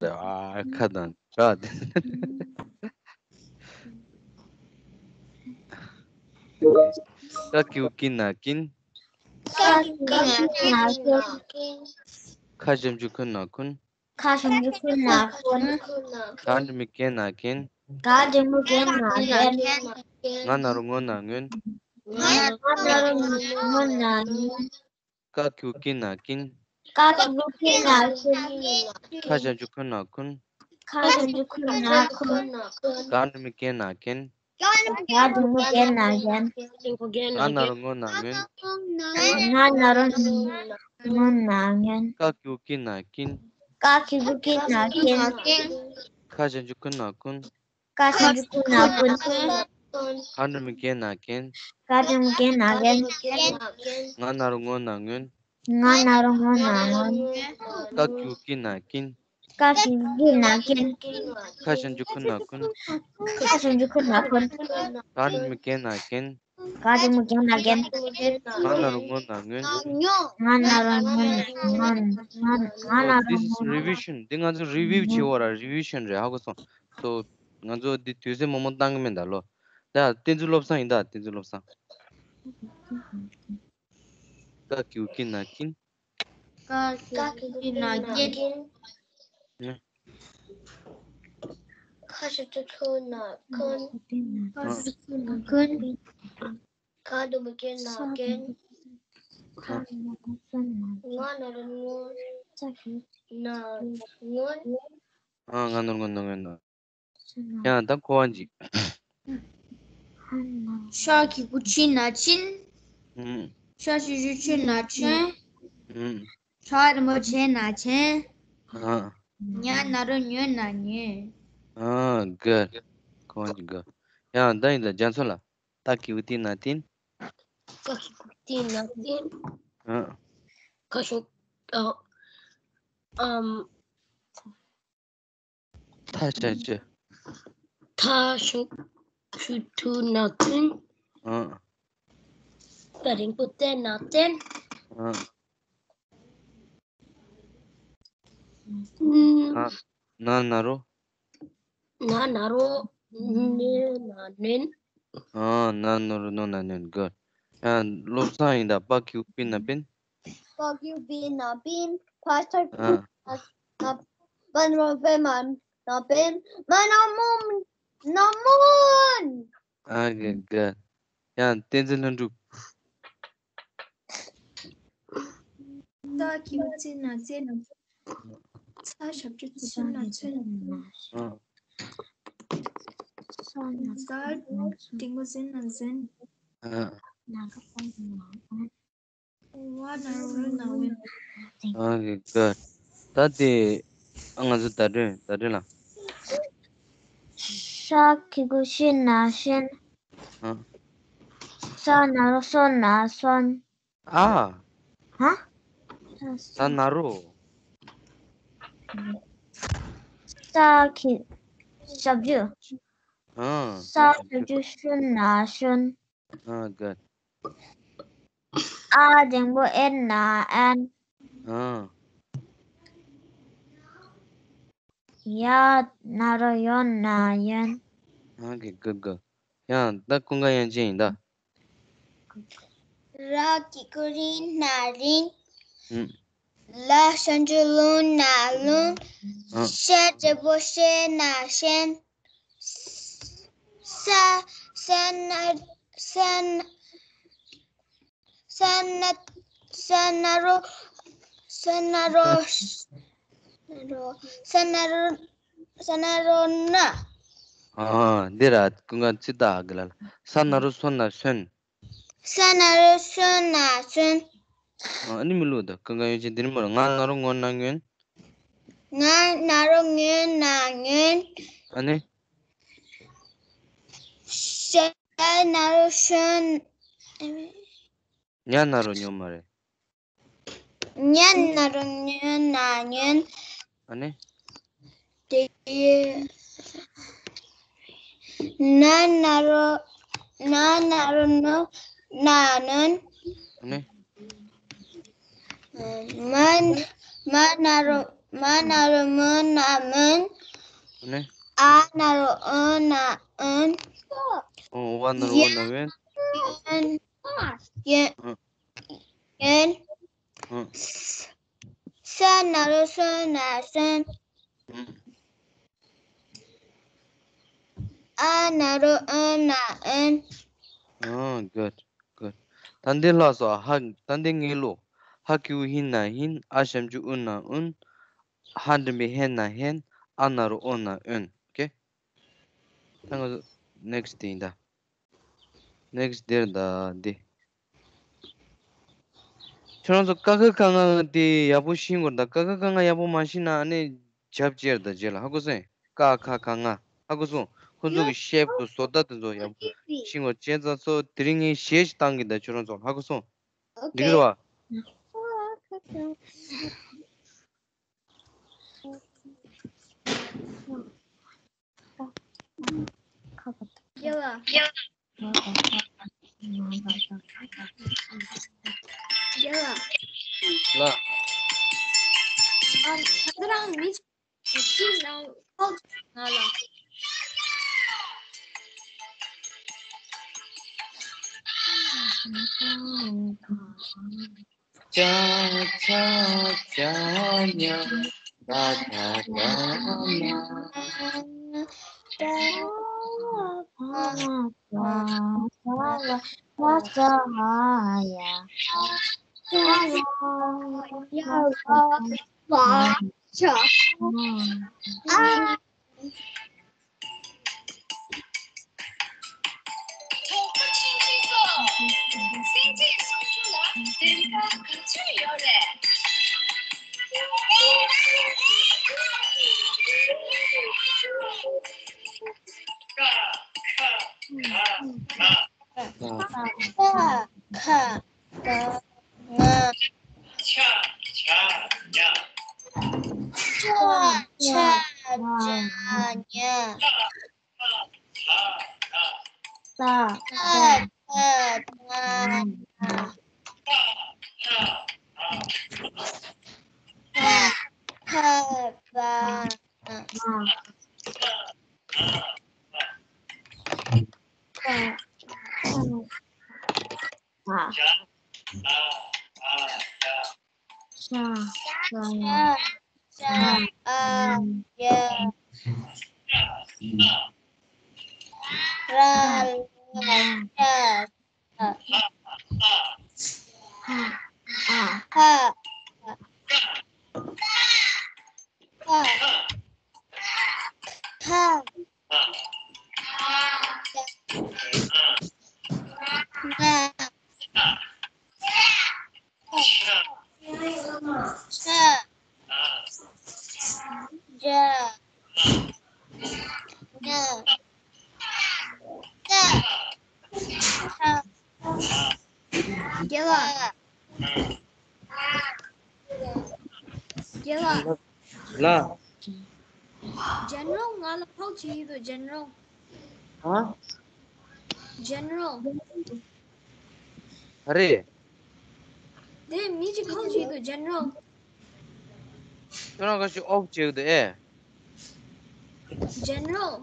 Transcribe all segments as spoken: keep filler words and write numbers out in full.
ཨ་ཁ་དང་ཁྲ་དེ། ཀ་གི་གུ་ཀི་ན་ཀིན། ཀ་གི་གུ་ཀི་ན་ཀིན། ཁ་ཞབས་ཀྱུ་ཁུ་ན་ཁུན། ཁ་ཞབས་ཀྱུ་ཁུ་ན་ཁུན། ག་འགྲེང་བུ་གེ་ན་གེན། ག་འགྲེང་བུ་གེ་ན་གེན། ང་ན་རོ་ངོ་ན་ངོན། ང་ན་རོ་ངོ་ན་ངོན། ཀ་གི་གུ་ཀི་ན་ཀིན། ཀ་གི་གུ་ཀི་ན་ཀིན། ཁ་ཞབས་ཀྱུ་ཁུ་ན་ཁུན། ཁ་ཞབས་ཀྱུ་ཁུ་ན་ཁུན། ག་འགྲེང་བུ་གེ་ན་གེན། ག་འགྲེང་བུ་གེ་ན་གེན། ང་ན་རོ་ངོ་ན་ངོན། ང་ན་རོ་ངོ་ན་ངོན། ཀ་གི་གུ་ཀི་ན་ཀིན། ཀ་གི་གུ་ཀི་ན་ཀིན། ཁ་ཞབས་ཀྱུ་ཁུ་ན་ཁུན། ཀ་ཞབས་ཀྱུ་ཁུ་ན་ཁུན། ག་འགྲེང་བུ་གེ་ན་གེན། ག་འགྲེང་བུ་གེ་ན་གེན། ང་ན་རོ་ངོ་ན་ངོན། ང་ན་རོ་ངོ་ན་ངོན། ཀ་གི་གུ་ཀི་ན་ཀིན། ཀ་གི་གུ་ཀི་ན་ཀིན། ཁ་ཞབས་ཀྱུ་ཁུ་ན་ཁུན། ཁ་ཞབས་ཀྱུ་ཁུ་ན་ཁུན། ག་འགྲེང་བུ་གེ་ན་གེན། ག་འགྲེང་བུ་གེ་ན་གེན། ང་ན་རོ་ངོ་ན་ངོན། ང་ན་རོ་ངོ་ན་ངོན། ང་ང་ན་རོ་This is ངོ་ན། Revision. འདི་ང་ཚོ་རི་བིའུ་བྱེད་པ་ར། རི་བི་ཤན་རེད། ཧ་གོ་སོང་། So ང་ཚོ་འདི་དུས་ཚོད་མང་པོ་བཏང་གི་མེད་ད་ལོ། ད་བསྟན་འཛིན་བློ་བཟང་ཡིན་ད། བསྟན་འཛིན་བློ་བཟང་། ཀ་གི་གུ་ཀི་ན་ཀིན། ཀ་གི་གུ་ཀི་ན་ཀིན། ཁ་ཞབས་ཀྱུ་ཁུ་ན་ཁུན། ཁ་ཞབས་ཀྱུ་ཁུ་ན་ཁུན། ག་འགྲེང་བུ་གེ་ན་གེན། ང་ན་རོ་ངོ་ན་ངོན། ཨ་ང་ན་རོ་ངོ་ན་ངོན། ཡང་ད་གོ་བ་འཇིག་ཤ་གི་གུ་ཆི་ན་ཆིན། ཧུམ། ཤ་ཞབས་ཀྱུ་ཆུ་ན་ཆོན། ཧུམ། ཤ་རིང་པོ་ཆེ་ན་ཆེན། ཨ། ཉ་ན་རོ་ཉོ་ན་ཉོན། ཨ་ག་གོ་བ་འཇིག་ག་ཡང་ད་ཡིན་ད་རྒྱ་མཚོ་ལ། ཏ་གི་གུ་ཏི་ན་ཏིན། ཏ་གི་གུ་ཏི་ན་ཏིན། ཨ། ཁ་ཤོ། ཨ། ཨམ། ཐ་ཤ་ཅི། ཐ་ཤོ་ཁུ་ཐུ་ན་ཐུན། ཨ། ད་རིང་པོ་ཏེ་ན་ཏེན། ཨ། ཨ། ན་ན་རོ། ན་ན་རོ་ནོ་ན་ནོན། ཨ། ན་ན་རོ་ནོ་ན་ནོན། ག་ཡང་བློ་བཟང་ཡིན་ད། པ་གི་གུ་པི་ན་པིན། པ་གི་གུ་པི་ན་པིན། ཕ་ས་ཨ། ན་པན་རོ་པེ་མ་ན་པེན། མ་ན་མོན། ན་མོན། ཨ་གི་ག་ཡང་བསྟན་འཛིན་ལྷུན་གྲུབ། ཏ་གི་གུ་ཙི་ན་ཙེན། ཚ་ཞབས་ཀྱུ་ཚུ་ན་ཚུན། ཨ། ཟ་འགྲེང་བུ་ཟེ་ན་ཟེན། ཨ། ཝ་ན་རོ་ཝོན་ན་ཝོན། ཨ་གི་ག་ད་དེ་ཨ་ང་ཚོ་ད་དྲན་ད་དྲན་ལ། ཤ་གི་གུ་ཤི་ན་ཤེན། ཨ། ས་ན་རོ་སོ་ན་སོན། ཨ། ཧ། ས་ན་རོ། ས་གི་ཞབས་ཀྱུ། ཨ། ས་ཞབས་ཀྱུ་ཤུ་ན་ཤུན། ཨ་ག་ཨ་འགྲེང་བུ་ཨེན་ན་ཨན། ཨ། ཡ་ན་རོ་ཡོ་ན་ཡོན། ཨ་གི་ག་ག་ཡང་ད་ཀུན་དགའ་དབྱངས་ཅན་ཡིན་ད། ར་གི་གུ་རི་ན་རིན། ཧུམ། ལ་ཞབས་ཀྱུ་ལུ་ན་ལུན། ཨ། ཤ་འགྲེང་བུ་ཤེ་ན་ཤེན། ས་ས་ན་ས་ན་ས་ན་ས་ན་རོ་ས་ན་རོ་ས་ན་རོ་ས་ན་རོ་ས་ན་རོ་ན། ཨ་འདི་ར་ཀུན་དགའ་ཚིག་ད་གི་ལ་ལ། ས་ན་རོ་སོ་ན་སོན། ས་ན་རོ་སོ་ན་སོན། ཨ་ནི་མི་ལུགས་ད་ཀུན་དགའ་དབྱངས་ཅན་འདི་ནི་མོ་ལ། ང་ན་རོ་ངོ་ན་ངོན། ང་ན་རོ་ངོ་ན་ངོན། ཨ་ནི། ཤ་ན་རོ་ཤོན། ཉ་ན་རོ་ཉོ་མ་རེད། ཉ་ན་རོ་ཉོ་ན་ཉོན། ཨ་ནི། དེ་ན་ན་རོ་ན་ན་རོ་ནོ་ན་ནོན། ཨ་ནི། མ་མ་ན་རོ་ མ་ན་རོ་མུ་ན་མུན། ཨ་ནི། ཨ་ན་རོ་ཨུ་ན་ཨུན། ཨོ། ཝ་ན་རོ་ཝུ་ན་ཝུན། ཡོན། ཡོན། ཨ། ཡོན། ཨ། ས་ན་རོ་སུ་ན་སུན། ཨ། ཨ་ན་རོ་ཨུ་ན་ཨུན། ཨ། good, good. ད་འདི་ལྷག་སོང་། ཧ། ད་འདི་ངའི་ལུགས། ཧ་གི་གུ་ཧི་ན་ཧིན། ཨ་ཞབས་ཀྱུ་ཨུ་ན་ཨུན། ཧ་འགྲེང་བུ་ཧེ་ན་ཧེན། ཨ་ན་རོ་ཨོ་ན་ཨོན། ཨོ་ཁེ། ད་ང་ཚོ་next དེ་ཡིན་ད། next འདིར་ད་འདི། ཁྱོད་རང་ཚོ་ཀ་ཁ་ག་ང་དེ་ཡག་པོ་ཤེས་དགོས་ད། ཀ་ཁ་ག་ང་ཡག་པོ་མ་ཤེས་ན་ཨ་ནི་རྒྱབ་བཅེར་ད་རྗེས་ལ། ཧ་གོ་སོང་། ཀ་ཁ་ག་ང་། ཧ་གོ་སོང་། ཁོ་ཚོ་གི་ཤེབ་དང་བཟོ་ལྟ་དེ་ཚོ་ཡག་པོ་ཤེས་དགོས། བྱས་ཙང་ཚོ་དེ་རིང་ངས་གཞས་ཤིག་བཏང་གི་ད་ཁྱོད་རང་ཚོ་ལ། ཧ་གོ་སོང་། འགྲིག་གི་རེད་བ། རྒྱལ་བ། རྒྱལ་བ། ལ། ཨ། ད་ལྟ་རང་མི་གཅིག་ནང་ཁོག་ང་ལ། ཅ་ཆ་ཅ་ཉ་ད་ད་ད་ན། ད་ད་ད་ད་ད་ད་ཡ། ད་ད་ད་ད་ད་ད་ད་ད། ཐོག་པ་ཆུང་ཆུང་ཚོ། སེམས་ཅན་སུམ་ཅུ་ལ་དོན་དག་ག་ཚོད་ཡོད་རེད། ཁ། ཁ། ཁ། ཁ། ཁ། ཁ། ང་། ཆ། ཆ། ཉ། ཆ། ཆ། ཉ། ད། ད། ད། ད། ད། ད། ད། ད། ད། ཤ། ཤ། ཤ། ཨ། ཡ། ར། ལ། ཤ། ཧ། ཧ། ཧ། ཧ། ང་། ཤ། ཇ། ཉ། ཏ། ཐ། རྒྱལ་བ། རྒྱལ་བ། ལ། General ང་ལ་ཕོག་བྱེད་ཀྱི་འདུག General། ཧ། General། ག་རེ། དེ་མི་གཅིག་ཕོག་བྱེད་ཀྱི་འདུག General། ཁྱོད་རང་ག་ཞིག་ཨོབ་བྱེད་ཀྱི་འདུག་ཨེ། General།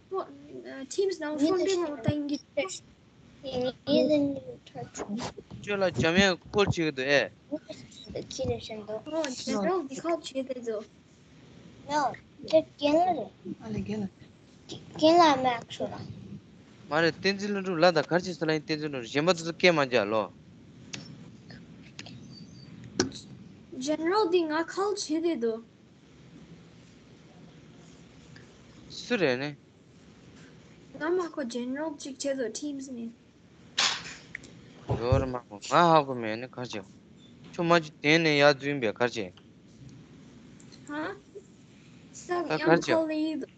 ཕོ། ཨ། Teams ནང་ཕོན་ཊི་ངོ་བཏང་གི། ཁྱོད་ལ་འཇམ་དབྱངས་ཀོལ་བྱེད་ཀྱི་འདུག་ཨེ། ཨོ། General འདི་ཁོག་བྱེད་དེ་ཚོ། ཡང་། ཁྱོད་རྒན་ལགས་རེད། ཨ་ལེ་རྒན་ལགས། རྒན་ལགས་མེད་ཁྱོད་ལ། མ་རེད། བསྟན་འཛིན་ལྷུན་གྲུབ་ལ་དང་གར་ཅིག་ཟེར་ལ་ཡིན། བསྟན་འཛིན་ལྷུན་གྲུབ་གཞན་པ་དེ་ཚོ་སྐད་མ་རྒྱག་ལོ། General འདི་ང་ཁོལ་བྱེད་དེ་འདུག་སུ་རེད་ནི། ང་མ་ཁོ་General གཅིག་བྱེད་དོ་Teams ནས། ཡོ་རེ་མ་ཁོ་ང་ཧ་གོ་མེད་ནི་གར་བྱེད། ཁྱོད་མ་གཅིག་དེ་ནས་ཡར་འཛུལ་བས་གར་བྱེད། ཧ། ད་གར་བྱེད། ཡང་ཁོ་ལ་ཡིན་དོ།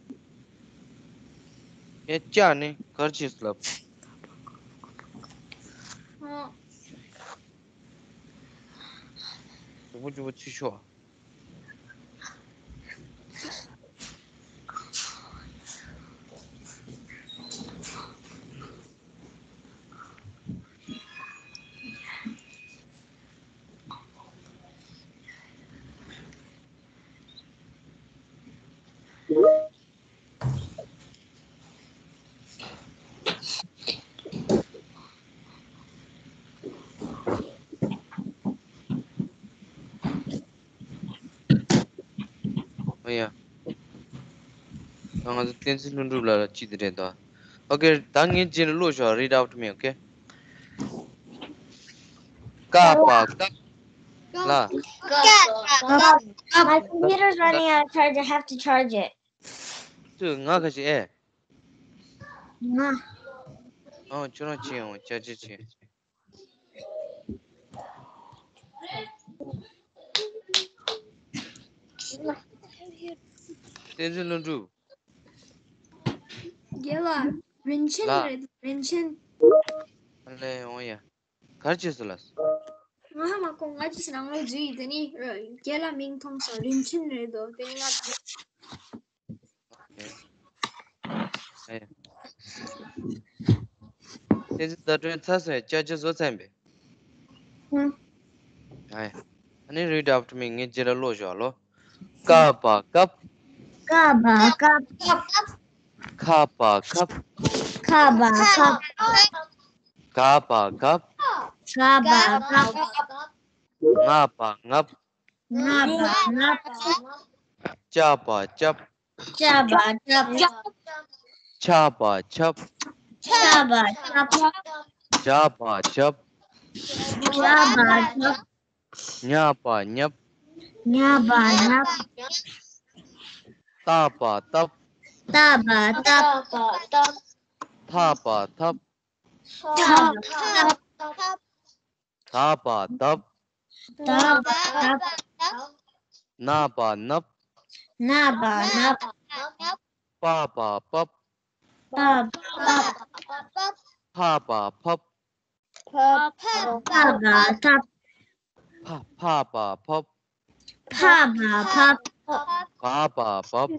ཡ་ཅག་ནི་གར་བྱེད་ལབ། ཧ། ཇུ་བུ་ཇུ་བུ་ཚུད་ཤོག་ཨོ་ཡ། ད་ང་ཚོ་བསྟན་འཛིན་ལྷུན་གྲུབ་ལགས་ལ་ཅི་དེ་རེད་ད། ཨོ་ཀེ། ད་ངས་རྗེས་ལ་ཀློག་ཤོག Read after me, okay? ཀ་པ་ཀབ། ལ། My computer's running out of charge. I have to charge it. ཚུ་ང་ཁ་ཤས་ཨེ། ང་། ཨོ་ཁྱོད་རང་ཅི་ཡོང་ཅ་ཅི་ཅི། བསྟན་འཛིན་ལྷུན་གྲུབ། རྒན་ལགས། རིན་ཆེན་ལགས། རེད། རིན་ཆེན། ཨ་ལས་འོང་ཡ། གར་བྱེད་སོ་ལགས། ང་ཧ་མ་གོ། ང་ཅི་ཟེར་ན་ང་ལ་འཛུལ་ཡིན། དེ་ནི་རྒན་ལགས་མིང་མཐོང་སོང་། རིན་ཆེན་རེད་དོ། དེ་ནི་ང་། ཨེ། བསྟན་འཛིན་ཟླ་སྒྲོན་ཚར་སོང་ཡ། ཅ་ཅ་བཟོ་ཚར་ཡིན་པས། ཧུམ། ཨེ། ཨ་ནི་Read after me. ངས་རྗེས་ལ་ཀློག་ཤོག་ལོ། ཀ་པ་ཀབ། ཀ་པ་ཀབ། ཁ་པ་ཁབ། ཁ་པ་ཁབ། ག་པ་གབ། ག་པ་གབ། ང་པ་ངབ། ང་པ་ངབ། ཅ་པ་ཅབ། ཅ་པ་ཅབ། ཆ་པ་ཆབ། ཆ་པ་ཆབ། ཇ་པ་ཇབ། ཇ་པ་ཇབ། ཉ་པ་ཉབ། ཉ་པ་ཉབ། ཏ་པ་ཏབ། ཏ་པ་ཏབ། ཐ་པ་ཐབ། ཐ་པ་ཐབ། ད་པ་དབ། ད་པ་དབ། ན་པ་ནབ། ན་པ་ནབ། པ་པ་པབ། པ་པ་པབ། ཕ་པ་ཕབ། ཕ་པ་ཕབ། ཕ་ཕ་པ་ཕབ། ཕ་པ་ཕབ། བ་པ་བབ།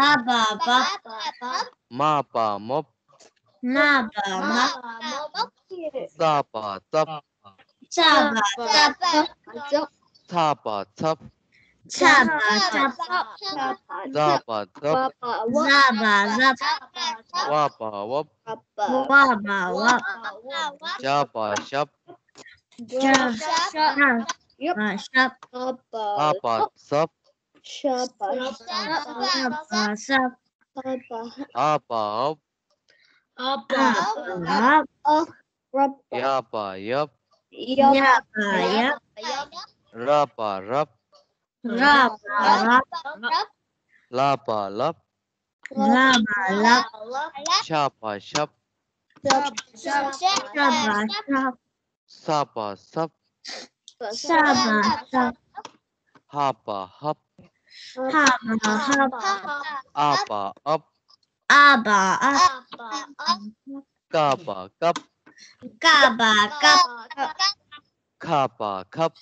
བ་པ་བབ། མ་པ་མབ། མ་པ་མབ། ཙ་པ་ཙབ། ཙ་པ་ཙབ། ཚ་པ་ཚབ། ཚ་པ་ཚབ། ཛ་པ་ཛབ། ཛ་པ་ཛབ། ཝ་པ་ཝབ། ཝ་པ་ཝབ། ཞ་པ་ཞབ། ཞ་པ་ཞབ། ཧ་པ་ཧབ། ཧ་པ་ཧབ། ཧ་པ་ཧབ། ཧ་པ་ཧབ། ཧ་པ་ཧབ། ཡ་པ་ཡབ། ཡ་པ་ཡབ། ར་པ་རབ། ར་པ་རབ། ལ་པ་ལབ། ལ་པ་ལབ། ཤ་པ་ཤབ། ཤ་པ་ཤབ། ས་པ་སབ། ས་པ་སབ། ཧ་པ་ཧབ། ཧ་པ་ཧབ། ཨ་པ་ཨབ། ཨ་པ་ཨབ། ཀ་པ་ཀབ། ཀ་པ་ཀབ། ཁ་པ་ཁབ།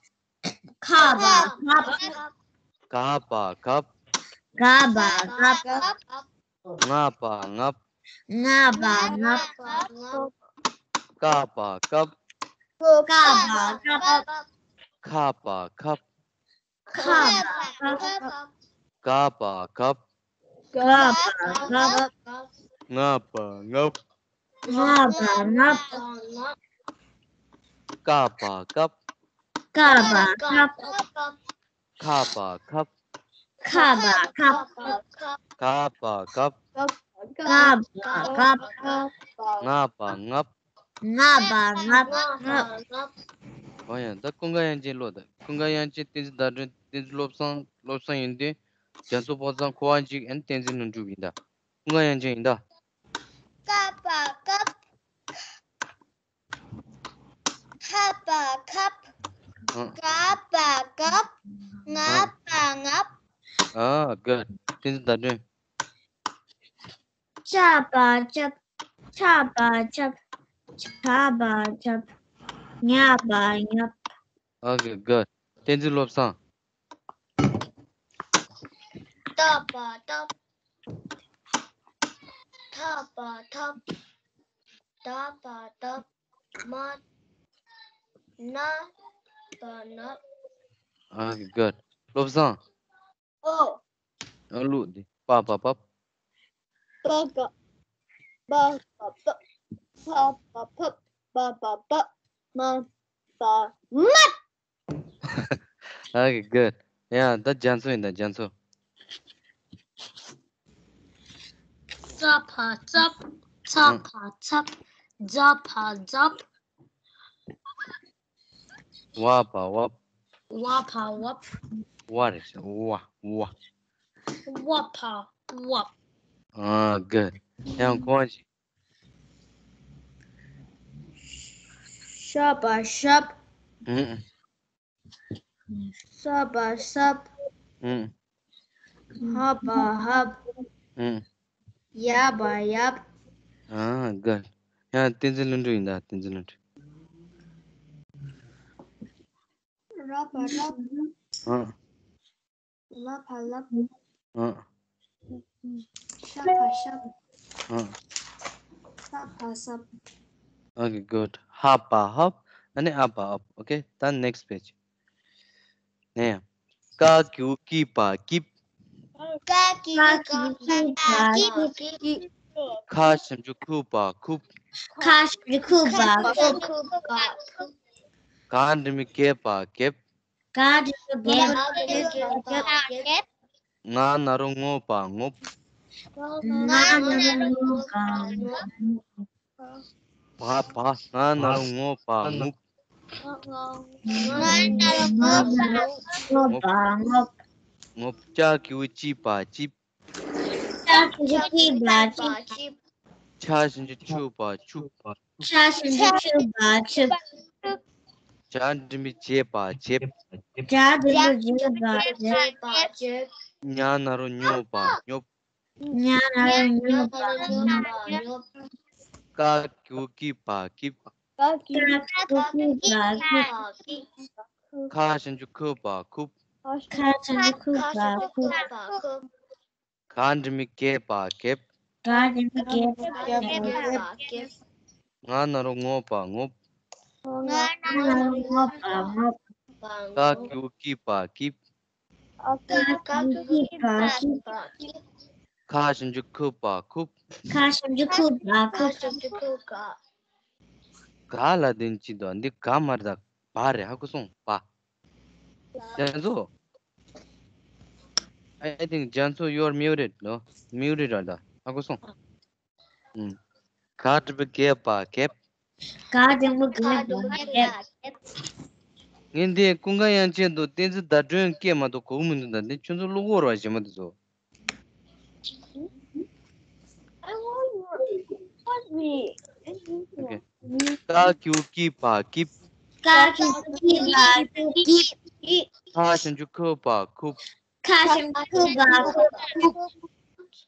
ཁ་པ་ཁབ། ག་པ་གབ། ག་པ་གབ། ང་པ་ངབ། ང་པ་ངབ། ཀ་པ་ཀབ། ཀ་པ་ཀབ། ཁ་པ་ཁབ། ཁ་པ་ཁབ། ག་པ་གབ། ག་པ་གབ། ང་པ་ངབ། ང་པ་ངབ། ཀ་པ་ཀབ། ཀ་པ་ཀབ། ཁ་པ་ཁབ། ཁ་པ་ཁབ། ག་པ་གབ། ག་པ་གབ། ང་པ་ངབ། ང་པ་ངབ། ཨོ་ཡ། ད་ཀུན་དགའ་དབྱངས་ཅན་ཀློག་དང་། ཀུན་དགའ་དབྱངས་ཅན། བསྟན་འཛིན་ཟླ་སྒྲོན། བསྟན་འཛིན་བློ་བཟང་། བློ་བཟང་ཡོན་ཏན། རྒྱ་མཚོ་ཕོ་བྲང་། ཁོ་ཝང་ཅིག་ཨན། བསྟན་འཛིན་ལྷུན་གྲུབ་ཡིན་ད། ཀུན་དགའ་དབྱངས་ཅན་ཡིན་ད། ཀ་པ་ཀབ། ཁ་པ་ཁབ། ཨ། ག་པ་གབ། ང་པ་ངབ། ཨ། Good. བསྟན་འཛིན་ཟླ་སྒྲོན། ཅ་པ་ཅབ། ཆ་པ་ཆབ། ཇ་པ་ཇབ། ཉ་པ་ཉབ། Okay, good. བསྟན་འཛིན་བློ་བཟང་། ཏ་པ་ཏབ། ཐ་པ་ཐབ། ད་པ་དབ། མ། ན་པ་ནབ། Okay, good. བློ་བཟང་། ཨོ། ཨ་ལུ་འདི། པ་བ་བབ། པ་ག་པ་ག་པ། ཕ་བ་ཕབ། བ་བ་བབ། མ་བ་མབ། Okay, good. Yeah, ད་རྒྱ་མཚོ་ཡིན་ད་རྒྱ་མཚོ། ཙ་ཕ་ཙབ། ཚ་ཨ་ཕ་ཚབ། ཛ་ཕ་ཛབ། ཝ་ཕ་ཝབ། ཝ་ཕ་ཝབ། ཝ་རེད་ཤག་ཝ་ཝ། ཝ་ཕ་ཝབ། ཨ་གི། ཡང་གོང་ཞིག་ཤ་པ་ཤབ། ཨུམ། ས་པ་སབ། ཨུམ། ཧ་པ་ཧབ། ཨུམ། ཡ་པ་ཡབ། ཨ་གི། ཡང་བསྟན་འཛིན་ལྷུན་གྲུབ་ཡིན་ད་བསྟན་འཛིན་ལྷུན་གྲུབ། ར་པ་རབ། ཨ། ལ་ཕ་ལབ། ཨ། ཤ་ཕ་ཤབ། ཨ། ས་ཕ་སབ། Okay, good. ཧ་པ་ཧབ། ཨ་ནི་ཨ་པ་ཨབ། Okay, ད་next page. ནས། ཀ་གི་གུ་ཀི་པ་ཀིབ། ཀ་གི་གུ་ཀི་པ་ཀིབ། ཁ་ཞབས་ཀྱུ་ཁུ་པ་ཁུབ། ཁ་ཞབས་ཀྱུ་ཁུ་པ་ཁུབ། ག་འགྲེང་བུ་གེ་པ་གེབ། ག་འགྲེང་བུ་གེ་པ་གེབ། ང་ན་རོ་ངོ་པ་ངོབ། ང་ན་རོ་ངོ་པ་ངོབ། བ་བ། ང་ན་རོ་ངོ་པ་ངུབ། ང་ན་རོ་ངོ་པ་ངོབ། ངོབ། ཅ་གི་གུ་ཅི་པ་ཅིབ། ཅ་གི་གུ་ཅི་པ་ཅིབ། ཆ་ཞབས་ཀྱུ་ཆུ་པ་ཆུབ། ཆ་ཞབས་ཀྱུ་ཆུ་པ་ཆུབ། ཇ་འགྲེང་བུ་ཇེ་པ་ཇེབ། ཇ་འགྲེང་བུ་ཇེ་པ་ཇེབ། ཉ་ན་རོ་ཉོ་པ་ཉོབ། ཉ་ན་རོ་ཉོ་པ་ཉོབ། ཀ་གི་གུ་ཀི་པ་ཀིབ། ཀ་གི་གུ་ཀི་པ་ཀིབ། ཁ་ཞབས་ཀྱུ་ཁུ་པ་ཁུབ། ཁ་ཞབས་ཀྱུ་ཁུ་པ་ཁུབ། ག་འགྲེང་བུ་གེ་པ་གེབ། ག་འགྲེང་བུ་གེ་པ་གེབ། ང་ན་རོ་ངོ་པ་ངོབ། ང་ན་རོ་ངོ་པ་ངོབ། ཀ་གི་གུ་ཀི་པ་ཀིབ། ཀ་གི་གུ་ཀི་པ་ཀིབ། ཁ་ཞབས་ཀྱུ་ཁུ་པ་ཁུབ། ཁ་ཞབས་ཀྱུ་ཁུ་པ་ཁུབ། ག་ལ་དོན་ཅི་འདུག་འདི་ག་མ་རེད་ད། བ་རེད། ཧ་གོ་སོང་བ། རྒྱ་མཚོ། I think རྒྱ་མཚོ you are muted, no? Muted ར་ད། ཧ་གོ་སོང་། ཨུམ། ག་འགྲེང་བུ་གེ་པ་གེབ། ག་འགྲེང་བུ་གེ་པ་གེབ། ངས་འདི་ཀུན་དགའ་དབྱངས་ཅན་དང་བསྟན་འཛིན་ཟླ་སྒྲོན་སྐད་མ་གཏོགས་གོ་གི་མི་འདུག་ད་འདི་ཁྱོད་ཚོ་གློག་འོར་བ་ཞིག་མ་འདུག་ཚོ། Okay. ཀ་གི་གུ་ཀི་པ་ཀིབ། ཀ་གི་གུ་ཀི་པ་ཀིབ། ཁ་ཞབས་ཀྱུ་ཁུ་པ་ཁུབ། ཁ་ཞབས་ཀྱུ་ཁུ་པ་ཁུབ།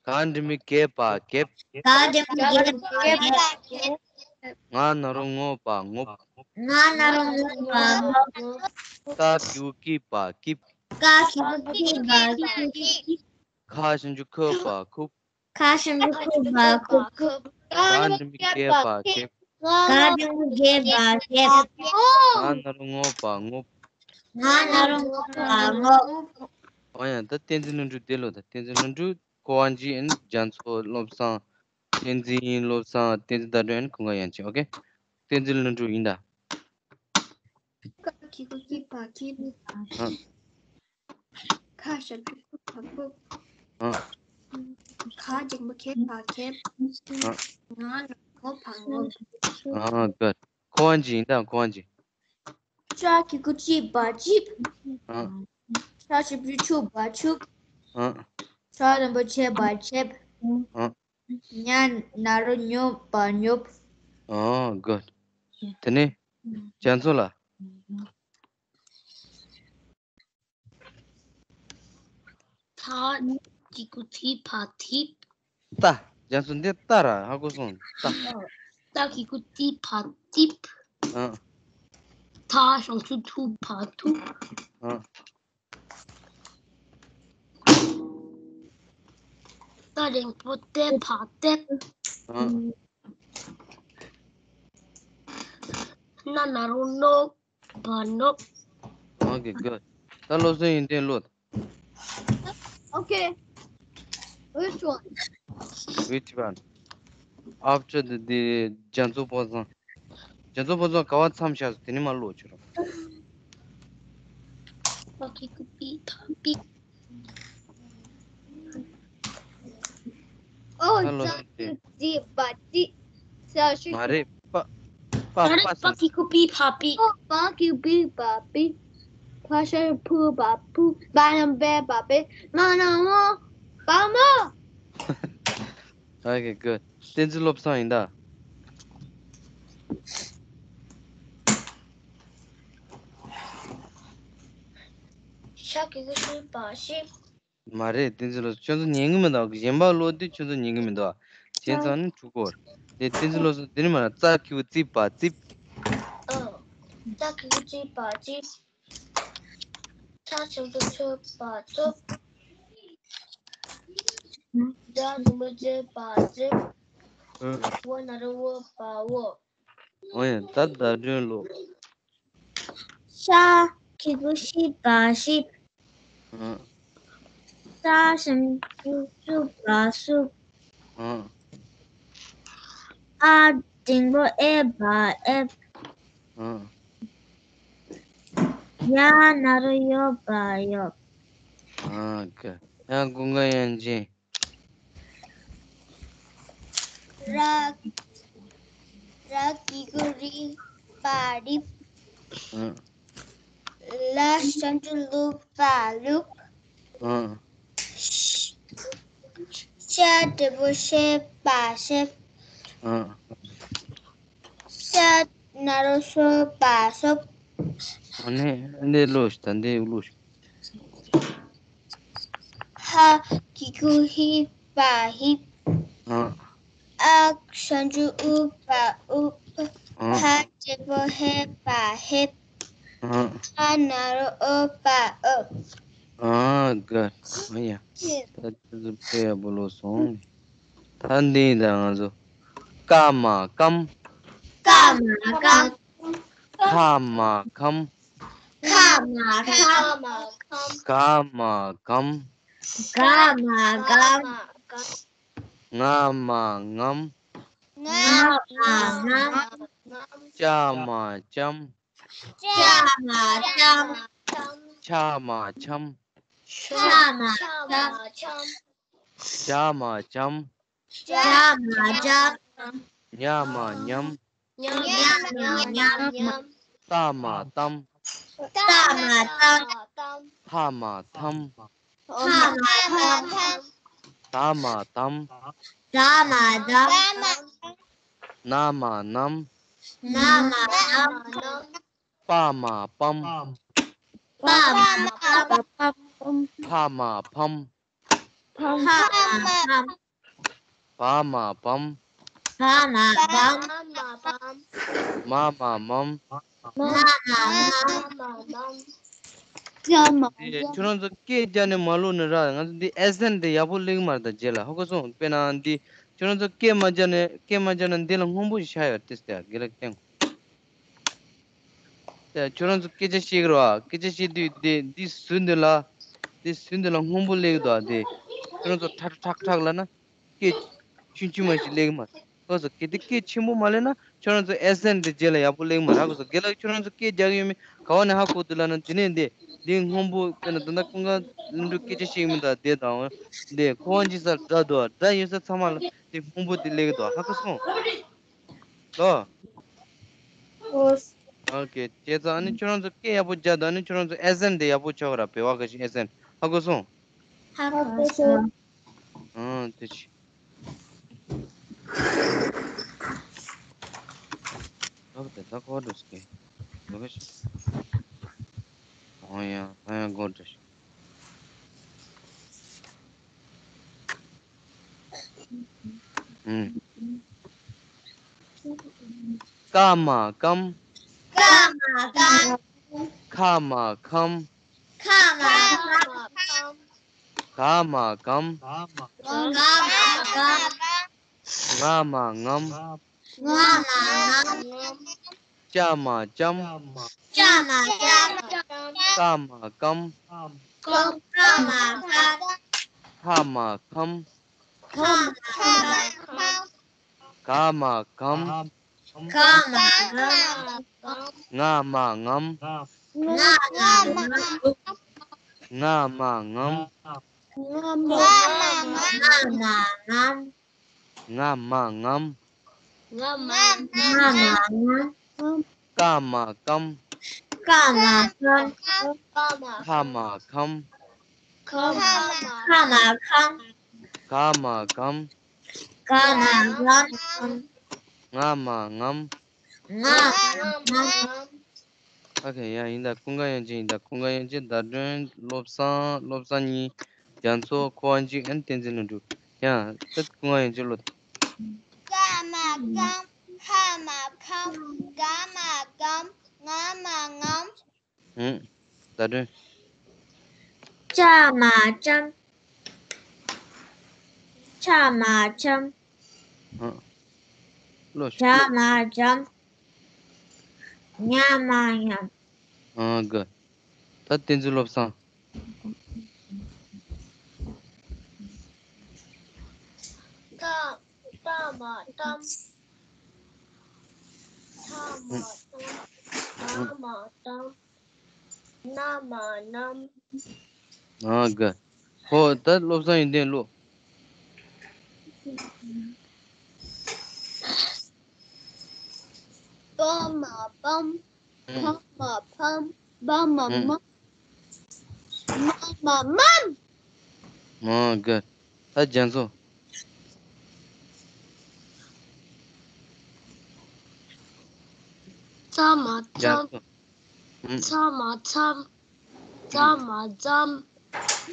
ག་འགྲེང་བུ་གེ་པ་གེབ། ག་འགྲེང་བུ་གེ་པ་གེབ། ང་ན་རོ་ངོ་པ་ངོབ། ང་ན་རོ་ངོ་པ་ངོབ། ཀ་གི་གུ་ཀི་པ་ཀིབ། ཀ་གི་གུ་ཀི་པ་ཀིབ། ཁ་ཞབས་ཀྱུ་ཁུ་པ་ཁུབ། ཁ་ཞབས་ཀྱུ་ཁུ་པ་ཁུབ། ག་འགྲེང་བུ་གེ་པ་གེབ། ག་འགྲེང་བུ་གེ་པ་གེབ། ང་ན་རོ་ངོ་པ་ངོབ། ང་ན་རོ་ངོ་པ་ངོབ། འོ་ཡ་ད་བསྟན་འཛིན་ལྷུན་གྲུབ་དེ་ལོ་ད་བསྟན་འཛིན་ལྷུན་གྲུབ་ཀོ་ཝང་ཇི་ཨན་རྒྱ་མཚོ་བློ་བཟང་། བསྟན་འཛིན་བློ་བཟང་། བསྟན་འཛིན་ཟླ་སྒྲོན་ཨན་ཀུན་དགའ་དབྱངས་ཅན། ཨོ་ཀེ། བསྟན་འཛིན་ལྷུན་གྲུབ་ཡིན་ད། ཀ་གི་གུ་ཀི་པ་ཀིབ། ཨ། ཁ་ཞབས་ཀྱུ་ཁུ་པ་ཁུབ། ཨ། ག་འགྲེང་བུ་གེ་པ་གེབ། ཨ། ང་ན་རོ་ངོ་པ་ངོབ། ཨ་ག་ཀོ་ཝང་ཇི་ཡིན་ད་ཀོ་ཝང་ཇི། ཅ་གི་གུ་ཅི་པ་ཅིབ། ཨ། ཆ་ཞབས་ཀྱུ་ཆུ་པ་ཆུབ། ཨ། ཇ་འགྲེང་བུ་ཇེ་པ་ཇེབ། ཨ། ཉ་ན་རོ་ཉོ་པ་ཉོབ། ཨོ་གུཌ། དེ་ནས་རྒྱ་མཚོ་ལ། ཐ་གི་གུ་ཐི་ཕ་ཐིབ། ཏ། རྒྱ་མཚོ་འདི་ཏ་ར་ཧ་གོ་སོང་ཏ། ཏ་གི་གུ་ཏི་ཕ་ཏིབ། ཨ། ཐ་ཞབས་ཀྱུ་ཐུ་ཕ་ཐུབ། ཨ། ཏ་འགྲེང་བུ་ཏེ་ཕ་ཏེབ། ཨ། ན་ན་རོ་ནོ་པ་ནོབ། ཨོ་ཀེ་གུཌ། ད་སློབ་ཚན་ཡུན་བརྟན་ལོ། ཨོ་ཀེ། Which one? Which one? After the, the རྒྱ་མཚོ་ཕོ་བཟང་། རྒྱ་མཚོ་ཕོ་བཟང་ག་བ་མཚམས་བཞག་སོང་། དེ་ནས་མར་ཀློག་བྱོས་རོགས། ཨོ། ད་ལོ་ས་ཀི་ཀུ་ཙི་པ་ཙི། ས་ཤི། མ་རེད། པ་པ་པ་ས་ཀི་ཀུ་པི་ཕ་པི། ཨོ། པ་ཀི་པི་པ་པི། ཕ་ཤ་ཕུ་པ་ཕུ། པ་ན་པེ་པ་པེ། མ་ན་མོ། པ་མོ། Okay, good. བསྟན་འཛིན་བློ་བཟང་ཡིན་ད། ཤ་ཀི་ཀུ་ཤི་པ་ཤི། མ་རེད། བསྟན་འཛིན་བློ་བཟང་ཁྱོད་ཚོ་ཉན་གི་མི་འདུག་གཞན་པ་ཀློག་དུས་ཁྱོད་ཚོ་ཉན་གི་མི་འདུག་གཞན་ཚང་ནི་འཁྲུག་གོ། དེ་བསྟན་འཛིན་བློ་བཟང་དེ་ནི་མ་ར། ཙ་ཀི་ཀུ་ཙི་པ་ཙི། ཨོ། ཙ་ཀི་ཀུ་ཙི་པ་ཙི། ཚ་ཆེན་པོ་ཚོ་པ་ཚོ། ཛ་ནུ་མོ་ཛེ་པ་ཛེ། ཨ། ཝ་ན་རོ་ཝོ་པ་ཝོ། ཨོ་ཡ། ད་ད་སྒྲོན་ལོ། ཤ་ཁི་གུ་ཤི་པ་ཤི། ཨ། ས་ཞབས་ཀྱུ་སུ་པ་སུ། ཨ། ཨ་འགྲེང་བུ་ཨེ་པ་ཨེ། ཨ། ཡ་ན་རོ་ཡོ་པ་ཡོ། ཨ་ཀ་ཡ་ཀུན་དགའ་དབྱངས་ཅན། ར། ར་གི་གུ་རི་པ་རི། ཨ། ལ་ཞབས་ཀྱུ་ལུ་པ་ལུག་ཨ། ཤ་འགྲེང་བུ་ཤེ་པ་ཤེབ། ཨ། ཤ་ན་རོ་ཤོ་པ་ཤོབ། ཨ་ནི་འདི་ཀློག་ཤིག་ད་འདི་ཀློག་ཤིག་ཧ་གི་གུ་ཧི་པ་ཧིབ། ཨ། ཨ་ཞབས་ཀྱུ་ཨུ་པ་ཨུབ། ཨ། ཧ་འགྲེང་བུ་ཧེ་པ་ཧེབ། ཨ། ཨ་ན་རོ་ཨོ་པ་ཨོབ། ཨ་ག་ཨ་ཡ། ད་ཅི་ཟིག་དཔེ་ཡག་པོ་ཀློག་སོང་། ད་འདི་ད་ང་ཚོ། ཀ་མ་ཀམ། ཀ་མ་ཀམ། ཁ་མ་ཁམ། ཁ་མ་ཁམ། ག་མ་གམ། ག་མ་གམ། ང་མ་ངམ། ང་མ་ངམ། ཅ་མ་ཅམ། ཅ་མ་ཅམ། ཆ་མ་ཆམ། ཆ་མ་ཆམ། ཇ་མ་ཇམ། ཇ་མ་ཇམ། ཉ་མ་ཉམ། ཉ་མ་ཉམ། ཏ་མ་ཏམ། ཏ་མ་ཏམ། ཐ་མ་ཐམ། ཐ་མ་ཐམ། ད་མ་དམ། ད་མ་དམ། ན་མ་ནམ། ན་མ་ནམ། པ་མ་པམ། པ་མ་པམ། ཕ་མ་ཕམ། ཕ་མ་ཕམ། བ་མ་བམ། བ་མ་བམ། མ་མ་བམ། མ་མ་བམ། མ་མ་བམ། ཨེ། ཁྱོད་རང་ཚོ་སྐད་རྒྱག་ནས་མ་ཀློག་ནི་ར། ང་ཚོ་འདི་ཨེ་སེན་དེ་ཡག་པོ་སླེབས་ཀྱི་མ་རེད་ད་རྗེས་ལ། ཧ་གོ་སོང་། དཔེར་ན་འདི་ཁྱོད་རང་ཚོ་སྐད་མ་རྒྱག་ནས་སྐད་མ་རྒྱག་ན་འདི་ལ་སྔོན་པོ་ཞིག་ཆགས་ཡོད་དེ་ཟེར་དགེ་ལགས་བསྟན། ད་ཁྱོད་རང་ཚོ་སྐད་ཆ་བཤད་ཀྱི་རེད་བ། སྐད་ཆ་བཤད་དུས་དེ་འདི་ཟུར་འདི་ལ། འདི་ཟུར་འདི་ལ་སྔོན་པོ་སླེབས་ཀྱི་འདུག་ཨ། དེ་ཁྱོད་རང་ཚོ་ཁྲག་ཁྲག་ཁྲག་ལབ་ན་སྐད་ཆུང་ཆུང་མ་ཞིག་སླེབས་ཀྱི་མ་རེད། ལགས་སོ། གལ་ཏེ་སྐད་ཆེན་པོ་མ་སླེབས་ན་ཁྱོད་རང་ཚོ་ཨེ་སེན་དེ་རྗེས་ལ་ཡག་པོ་སླེབས་ཀྱི་མ་རེད། ལགས་སོ། དགེ་ལགས་ཁྱོད་རང་ཚོ་སྐད་རྒྱག་གི་ཡོད་མེད་ག་བ་ནས་ཧ་གོ་འདུག་ལབ་ན། དེ་ནས་འདི་འདི་སྔོན་པོ་དཔེར་ན་ད་ལྟ་ཀུན་དགའ་ལྷུན་གྲུབ་སྐད་ཆ་བཤད་ཀྱི་མི་འདུག་ཨ། དེ་དང་འདི་ཁོ་བ་འཇིགས་ས་སྒྲ་འདུག་ཨ། སྒྲ་ཡོད་ས་ཚང་མ་ལ་དེ་སྔོན་པོ་དེ་སླེབས་ཀྱི་འདུག་ཨ། ཧ་གོ་སོང་། ལོ། ཨོ། ཨོ་ཀེ། བྱས་ཙང་ཨ་ནི་ཁྱོད་རང་ཚོ་སྐད་ཡག་པོ་རྒྱག་དང་། ཨ་ནི་ཁྱོད་རང་ཚོ་ཨེ་སེན་དེ་ཡག་པོ་ཆགས་ཀྱི་ར། བེ་བ་ག་ཤི་ཨེ་སེན། ཧ་གོ་སོང་། ཧ་གོ་སོང་། ཨང་། དེ་ཆི། ཨོ་དེ་ད་གོ་འགྲོ་སྐད། བེ་བ་ག་ཤི། ཨོ་ཡ། ཨོ་ཡ། གོ་འགྲོ་ཤི། ཀ་མ་ཀམ། ཀ་མ་ཀམ། ཁ་མ་ཁམ། ཁ་མ་ཁམ། ག་མ་གམ། ག་མ་གམ། ང་མ་ངམ། ང་མ་ངམ། ཅ་མ་ཅམ། ཅ་མ་ཅམ། ཀ་མ་ཀམ། ཀ་མ་ཀམ། ཁ་མ་ཁམ། ཁ་མ་ཁམ། ག་མ་གམ། ག་མ་གམ། ང་མ་ངམ། ང་མ་ངམ། ང་མ་ངམ། ང་མ་ངམ། ང་མ་ངམ། ང་མ་ངམ། ཀ་མ་ཀམ། ཀ་མ་ཀམ། ཁ་མ་ཁམ། ཁ་མ་ཁམ། ག་མ་གམ། ག་མ་གམ། ང་མ་ངམ། ང་མ་ངམ། ཨ་ཁེ་ཡང་ཡིན་ད། ཀུན་དགའ་དབྱངས་ཅན་ཡིན་ད། ཀུན་དགའ་དབྱངས་ཅན། ཟླ་སྒྲོན། བློ་བཟང་། བློ་བཟང་གཉིས། རྒྱ་མཚོ། ཁོ་དབང་ཅིག་ཨན། བསྟན་འཛིན་ལྷུན་གྲུབ། ཡང་ད་ཀུན་དགའ་དབྱངས་ཅན་བློ། ཀ་མ་ཀམ། ཁ་མ་ཁམ། ག་མ་གམ། ང་མ་ངམ། ཧུམ། ཟླ་སྒྲོན། ཅ་མ་ཅམ། ཆ་མ་ཆམ། ཧུམ། བློ་ཇ་མ་ཇམ། ཉ་མ་ཉམ། ཨ་ག་ད་བསྟན་འཛིན་བློ་བཟང་། ཏ་ཏ་མ་ཏམ། ཐ་མ་ཐམ། ན་མ་ཏམ། ན་མ་ནམ། ཨ་ག་ཧོ་ད་བློ་བཟང་ཡོན་ཏན་བློ། པ་མ་པམ། ཕ་མ་ཕམ། བ་མ་བམ། མ་མ་མམ། ཨ་ག་ད་རྒྱ་མཚོ། ཚ་མ་རྒྱ་ཚམ། མཚོ། ཧུམ། ཚ་མ་ཚམ། ཙ་མ་ཙམ།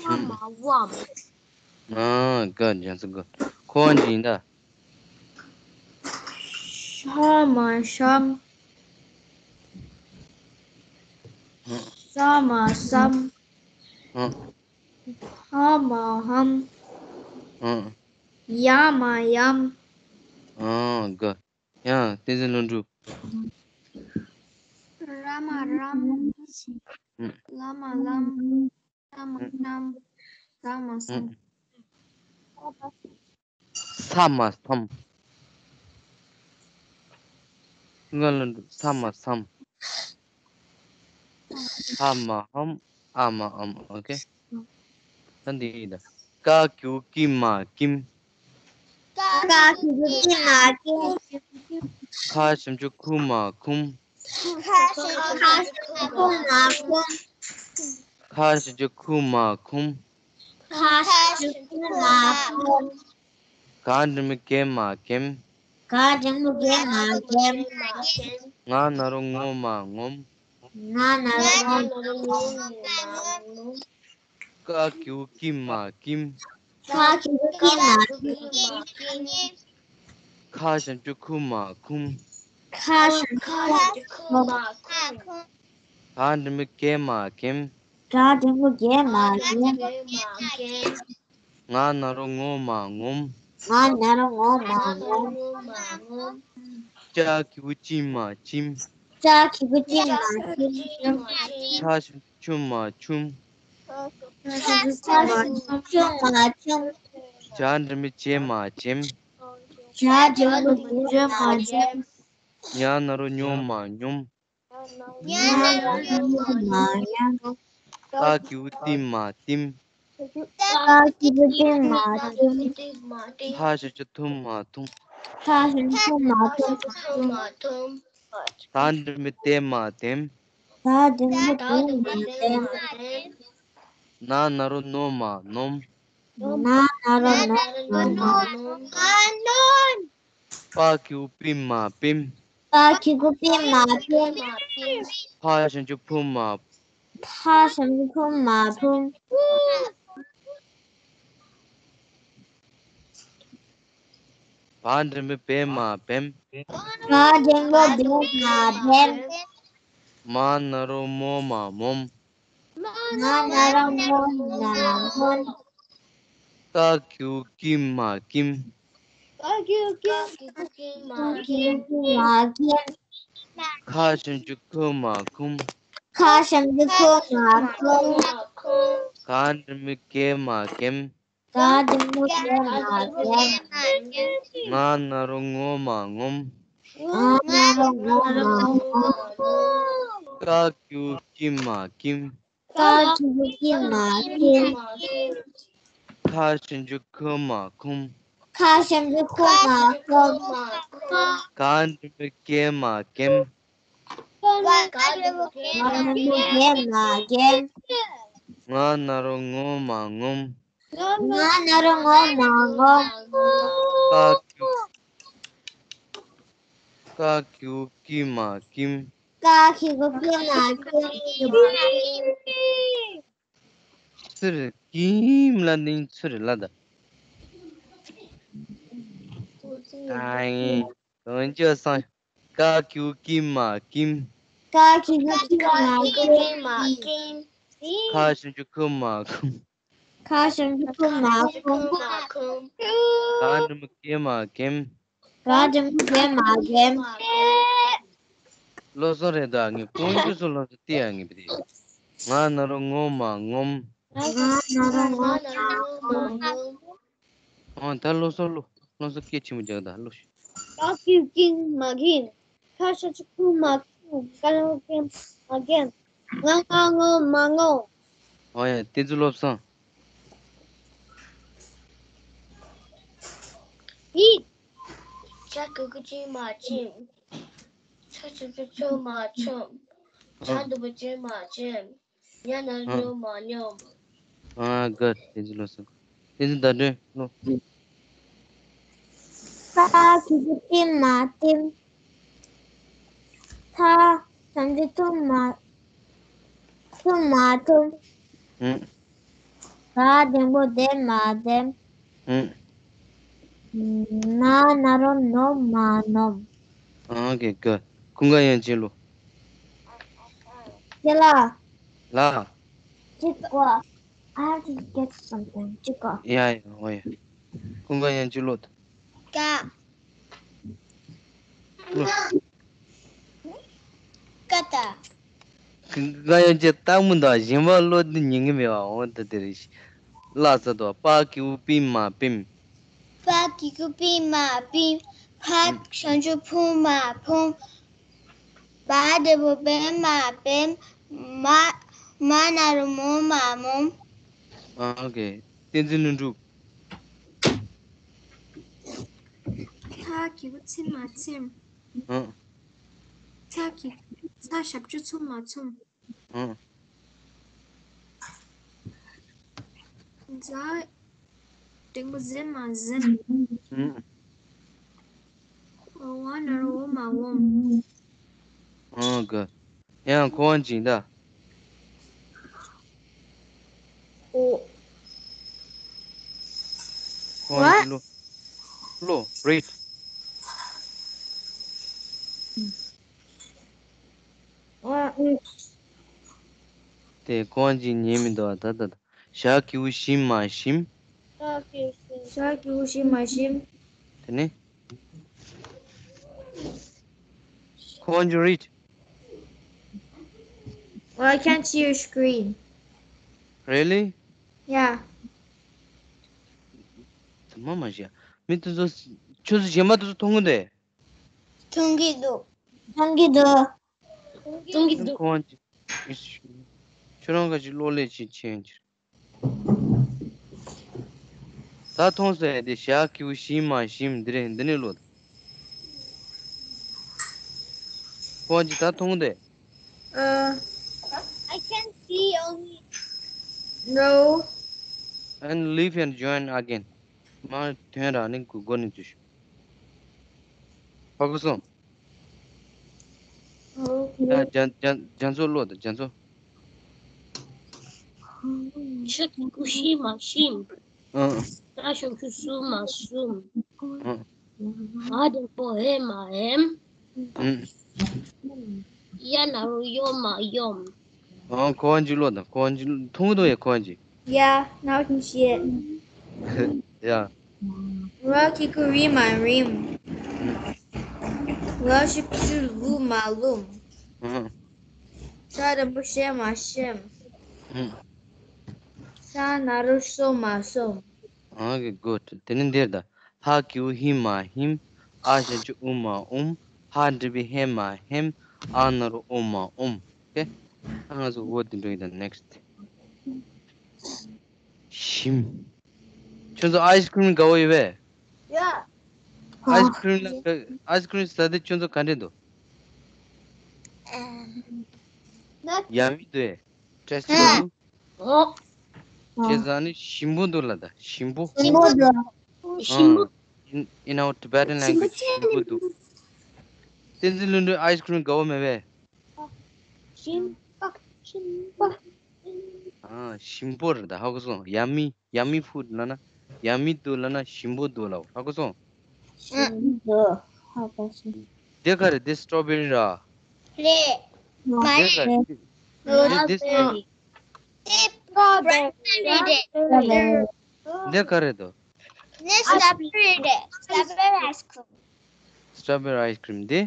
ཝ་མ་ཝམ། ཨ་ག་རྒྱ་མཚོ་ག་ཁོ་དབང་ཅིག་ཡིན་ད། ཤ་མ་ཤམ། ཧུམ། ས་མ་སམ། ཧུམ། ཧ་མ་ཧམ། ཧུམ། ཡ་མ་ཡམ། ཨ་ག་ཡང་བསྟན་འཛིན་ལྷུན་གྲུབ། ར་མ་རམ། ཧུམ། ལ་མ་ལམ། ལ་མ་ལམ། ལ་མ་སམ། ཧུམ། ས་མ་སམ། ང་ལ་འགྲོ། ས་མ་སམ། ཧ་མ་ཧམ། ཨ་མ་ཨམ། ཨོ་ཁེ། ད་འདི་ཡིན་ད། ཀ་གི་གུ་ཀི་མ་ཀིམ། ཀ་གི་གུ་ཀི་མ་ཀིམ། ཁ་ཞབས་ཀྱུ་ཁུ་མ་ཁུམ། ཁ་ཞབས་ཀྱུ་ཁུ་མ་ཁུམ། ཁ་ཞབས་ཀྱུ་ཁུ་མ་ཁུམ། ཁ་ཞབས་ཀྱུ་ཁུ་མ་ཁུམ། ག་འགྲེང་བུ་གེ་མ་གེམ། ག་འགྲེང་བུ་གེ་མ་གེམ། ང་ན་རོ་ངོ་མ་ངོམ། ང་ན་རོ་ངོ་མ་ངོམ། ཀ་གི་གུ་ཀི་མ་ཀིམ། ཀ་གི་གུ་ཀི་མ་ཀིམ། ཁ་ཞབས་ཀྱུ་ཁུ་མ་ཁུམ། ཁ་ཞབས་ཀྱུ་ཁུ་མ་ཁུམ། ག་འགྲེང་བུ་གེ་མ་གེམ། ག་འགྲེང་བུ་གེ་མ་གེམ། ང་ན་རོ་ངོ་མ་ངོམ། ང་ན་རོ་ངོ་མ་ངོམ། ཅ་གི་གུ་ཅི་མ་ཅིམ། ཅ་གི་གུ་ཅི་མ་ཅིམ། ཆ་ཞབས་ཀྱུ་ཆུ་མ་ཆུམ། ཆ་ཞབས་ཀྱུ་ཆུ་མ་ཆུམ། ཇ་འགྲེང་བུ་ཇེ་མ་ཇེམ། ཇ་འགྲེང་བུ་ཇེ་མ་ཇེམ། ཉ་ན་རོ་ཉོ་མ་ཉོམ། ཉ་ན་རོ་ཉོ་མ་ཉོམ། ཏ་གི་གུ་ཏི་མ་ཏིམ། ཏ་གི་གུ་ཏི་མ་ཏིམ། ཐ་ཞབས་ཀྱུ་ཐུ་མ་ཐུམ། ཐ་ཞབས་ཀྱུ་ཐུ་མ་ཐུམ། ད་འགྲེང་བུ་དེ་མ་དེམ། ད་འགྲེང་བུ་དེ་མ་དེམ། ན་ན་རོ་ནོ་མ་ནོམ། ན་ན་རོ་ནོ་མ་ནོམ། པ་གི་གུ་པི་མ་པིམ། པ་གི་གུ་པི་མ་པིམ། ཕ་ཞབས་ཀྱུ་ཕུ་མ། ཕ་ཞབས་ཀྱུ་ཕུ་མ་ཕུམ། བ་འགྲེང་བུ་བེ་མ་བེམ། བ་འགྲེང་བུ་བེ་མ་བེམ། མ་ན་རོ་མོ་མ་མོམ། མ་ན་རོ་མོ་མ་མོམ། ཀ་གི་གུ་ཀི་མ་ཀིམ། ཀ་གི་གུ་ཀི་མ་ཀིམ། ཁ་ཞབས་ཀྱུ་ཁུ་མ་ཁུམ། ཁ་ཞབས་ཀྱུ་ཁུ་མ་ཁུམ། ག་འགྲེང་བུ་གེ་མ་གེམ། ག་འགྲེང་བུ་གེ་མ་གེམ། ང་ན་རོ་ངོ་མ་ངོམ། ང་ན་རོ་ངོ་མ་ངོམ། ཀ་གི་གུ་ཀི་མ་ཀིམ། ཀ་གི་གུ་ཀི་མ་ཀིམ། ཁ་ཞབས་ཀྱུ་ཁུ་མ་ཁུམ། ཁ་ཞབས་ཀྱུ་ཁུ་མ་ཁུམ། ག་འགྲེང་བུ་གེ་མ་གེམ། ག་འགྲེང་བུ་གེ་མ་གེམ། ང་ན་རོ་ངོ་མ་ངོམ། ང་ན་རོ་ངོ་མ་ངོམ། ཀ་གི་གུ་ཀི་མ་ཀིམ། ཀ་གི་གུ་ཀི་མ་ཀིམ། ཚུར་ཀིམ་ལ་ནི་ཚུར་ལ་ད། ཨ་ཡིན། གང་ཅི་སང་། ཀ་གི་གུ་ཀི་མ་ཀིམ། ཀ་གི་གུ་ཀི་མ་ཀིམ། ཁ་ཞབས་ཀྱུ་ཁུ་མ་ཁུམ། ཁ་ཞབས་ཀྱུ་ཁུ་མ་ཁུམ། ག་འགྲེང་བུ་གེ་མ་གེམ། ག་འགྲེང་བུ་གེ་མ་གེམ། བློ་བཟང་རེད་ད། ངས་ཀུན་སྤྱོད་སུ་བློ་བཟང་བལྟས་ཡ་ངས་བལྟས། ང་ན་རོ་ངོ་མ་ངོམ། ང་ན་རོ་ངོ་མ་ངོམ། ཨང་། ད་བློ་བཟང་བློ་བློ་བཟང་སྐད་ཆེན་པོ་རྒྱག་ད་བློ་ཤི། ཀ་གི་གུ་ཀི་མ་ཀིམ། ཁ་ཞབས་ཀྱུ་ཁུ་མ་ཁུམ། ག་འགྲེང་བུ་གེ་མ་གེམ། ང་ང་ངོ་མ་ངོམ། ཨོ་ཡ། བསྟན་འཛིན་བློ་བཟང་། ཡིག་ཆ་གི་གུ་ཅི་མ་ཅིམ། ཆ་ཆུ་ཆུ་ཆུ་མ་ཆུམ། ཆ་འདི་བུ་ཅི་མ་ཅིམ། ཉ་ན་ཨ། ཉོ་མ་ཉོམ། ཨ། ག་བསྟན་འཛིན་བློ་བཟང་། བསྟན་འཛིན་ཟླ་སྒྲོན་བློ། ཏ་གི་གུ་ཏི་མ་ཏིམ། ཐ་ཞབས་ཀྱུ་ཐུ་མ་ཐུ་མ་ཐུམ། ཨུམ། ག་འགྲེང་བུ་དེ་མ་དེམ། ཨུམ། ན་ན་རོ་ནོ་མ་ནོམ། ཨང་། གི་ག་ཀུན་དགའ་དབྱངས་ཅན་བློ། ཡ་ལ། ལ། ཅི་གོ I have to get something. ཅི་གོ་ཡ་ཡ། འོ་ཡ། ཀུན་དགའ་དབྱངས་ཅན་བློ། ཀ་བློ། ཀ་ཏ། ཀུན་དགའ་དབྱངས་ཅན་ལྟད་མོ་འདུག་གཞན་པ་བློ་འདི་ཉན་གི་མེད་པ། འོ་ད་དེ་རེད། ལ་ས་དོ། པ་གི་གུ་པི་མ་པིམ། པ་གི་གུ་པི་མ་པིམ། ཕ་ཞབས་ཀྱུ་ཕུ་མ་ཕུམ། བ་འགྲེང་བུ་བེ་མ་བེམ། མ་མ་ན་རོ་མོ་མ་མོམ། ཨ། ཨོ་ཁེ། བསྟན་འཛིན་ལྷུན་གྲུབ། ཚ་གི་གུ་ཚི་མ་ཚིམ། ཨ། ཚ་གི་ཚ་ཞབས་ཀྱུ་ཚུ་མ་ཚུམ། ཨ། ཛ་འགྲེང་བུ་ཟི་མ་ཟིམ། ཨ། བ་ན་རོ་འོ་མ་འོམ། ཨ། ག་ཡང་ཁོ་བ་ཅིག་ད། ཨོ། ཁོ་བ་ཅིག་བློ། བློ། རེད། དེ་ཁོ་བ་ཅིག་ཉན་མི་འདུག་ད་ད་ད། ཞ་གི་གུ་ཞི་མ་ཞིམ། ཞ་གི་གུ་ཞི་མ་ཞིམ། དེ་ནི། Can't you read? Well, I can't see your screen. Really? Yeah. དེ་མ་མ་ཤེས། མི་དེ་ཚོ་ཁྱོད་ཚོ་གཞན་པ་དེ་ཚོ་མཐོང་གི་འདུག་མཐོང་གི་འདུག་མཐོང་གི་འདུག་མཐོང་གི་འདུག་ཁོང་ཁྱོད་རང་ག་ཅིག་གློག་ཀླད་ཅིག་ཕྱིན་ཅིག་ད་མཐོང་སོང་ཡ། དེ་ཞ་གི་གུ་ཞི་མ་ཞིམ། འདི་རེད། འདི་ནས་ཀློག་ཁོང་ཅིག་ད་མཐོང་དེ། Uh, I can see only. No. And leave and join again. མ་ཐོན་ར་ནི་གུ་གོ་ནི་ཅུ་ཤུ། ཧ་གོ་སོང་། ཨོ། ཡ། རྒྱ་རྒྱ་རྒྱ་མཚོ་ཀློག་དང་རྒྱ་མཚོ། ཞ་གི་གུ་ཞི་མ་ཞིམ། ཨ། ད་ཞབས་ཀྱུ་སུ་མ་སུམ། ཨ། བ་འགྲེང་བུ་ཧེ་མ་ཧེམ། ཨ། ཡ་ན་རོ་ཡོ་མ་ཡོམ། ཨ། ཁོ་བ་ཅིག་ཀློག་དང་། ཁོ་བ་ཅིག་མཐོང་གི་འདུག་ཡ། ཁོ་བ་ཅིག Yeah, now I can see it. ཡ། ར་གི་གུ་རི་མ་རིམ། ལ་ཞབས་ཀྱུ་ལུ་མ་ལུམ། ཨ། ཤ་འགྲེང་བུ་ཤེ་མ་ཤེམ། ཨ། ཤ་ན་རོ་ཤོ་མ་ཤོམ། Okay, good. དེ་ནི་འདིར་ད། ཧ་གི་གུ་ཧི་མ་ཧིམ། ཨ་ཞབས་ཀྱུ་ཨུ་མ་ཨུམ། ཧ་འགྲེང་བུ་ཧེ་མ་ཧེམ། ཨ་ན་རོ་ཨོ་མ་ཨོམ། Okay? ད་ང་ཚོ་འོ་དེ་འགྲོ་ཡི་ད། Next. ཞིམ། ཁྱོད་ཚོ་ཨའི་སི་ཀྲིམ་དགའ་བོ་ཡོད་པས། Yeah. ཨའི་སི་ཀྲིམ་ལ་ཨའི་སི་ཀྲིམ་ཟ་དུས་ཁྱོད་ཚོ་ག་འདྲས་འདུག Um, not ཡ་མི་འདུག་ཨེ། ཊེ་སི་ཊི་འདུག་ཨོ། བྱས་ཙང་ནི་ཞིམ་པོ་འདུག་ལབ་ད། ཞིམ་པོ། ཞིམ་པོ་འདུག་ཞིམ་པོ། ཨ། In, in our Tibetan language, ཞིམ་པོ་འདུག་བསྟན་འཛིན་ལྷུན་གྲུབ་ཨའི་སི་ཀྲིམ་དགའ་བོ་མེད་པས། ཞིམ་པ། ཞིམ་པ། ཨ། ཞིམ་པོ་རེད་ད། ཧ་གོ་སོང་། Yummy, yummy food ལབ་ན། ཡ་མི་འདུག་ལབ་ན་ཞིམ་པོ་འདུག་ལབ། ཧ་གོ་སོང་། ཞིམ་པོ། ཧ་གོ་སོང་། འདི་ག་རེད། འདི་སི་ཊོ་བེ་རི་ར། རེད། མ་རེད། འདི་ག་རེད། འདི་འདི་སི་ཊོ་བེ་རི། འདི་སི་ཊོ་བེ་རི་རེད། འདི་ག་རེད་དོ། འདི་སི་ཊོ་བེ་རི་རེད། སི་ཊོ་བེ་རི་ཨའི་སི་ཀྲིམ། སི་ཊོ་བེ་རི་ཨའི་སི་ཀྲིམ་འདི།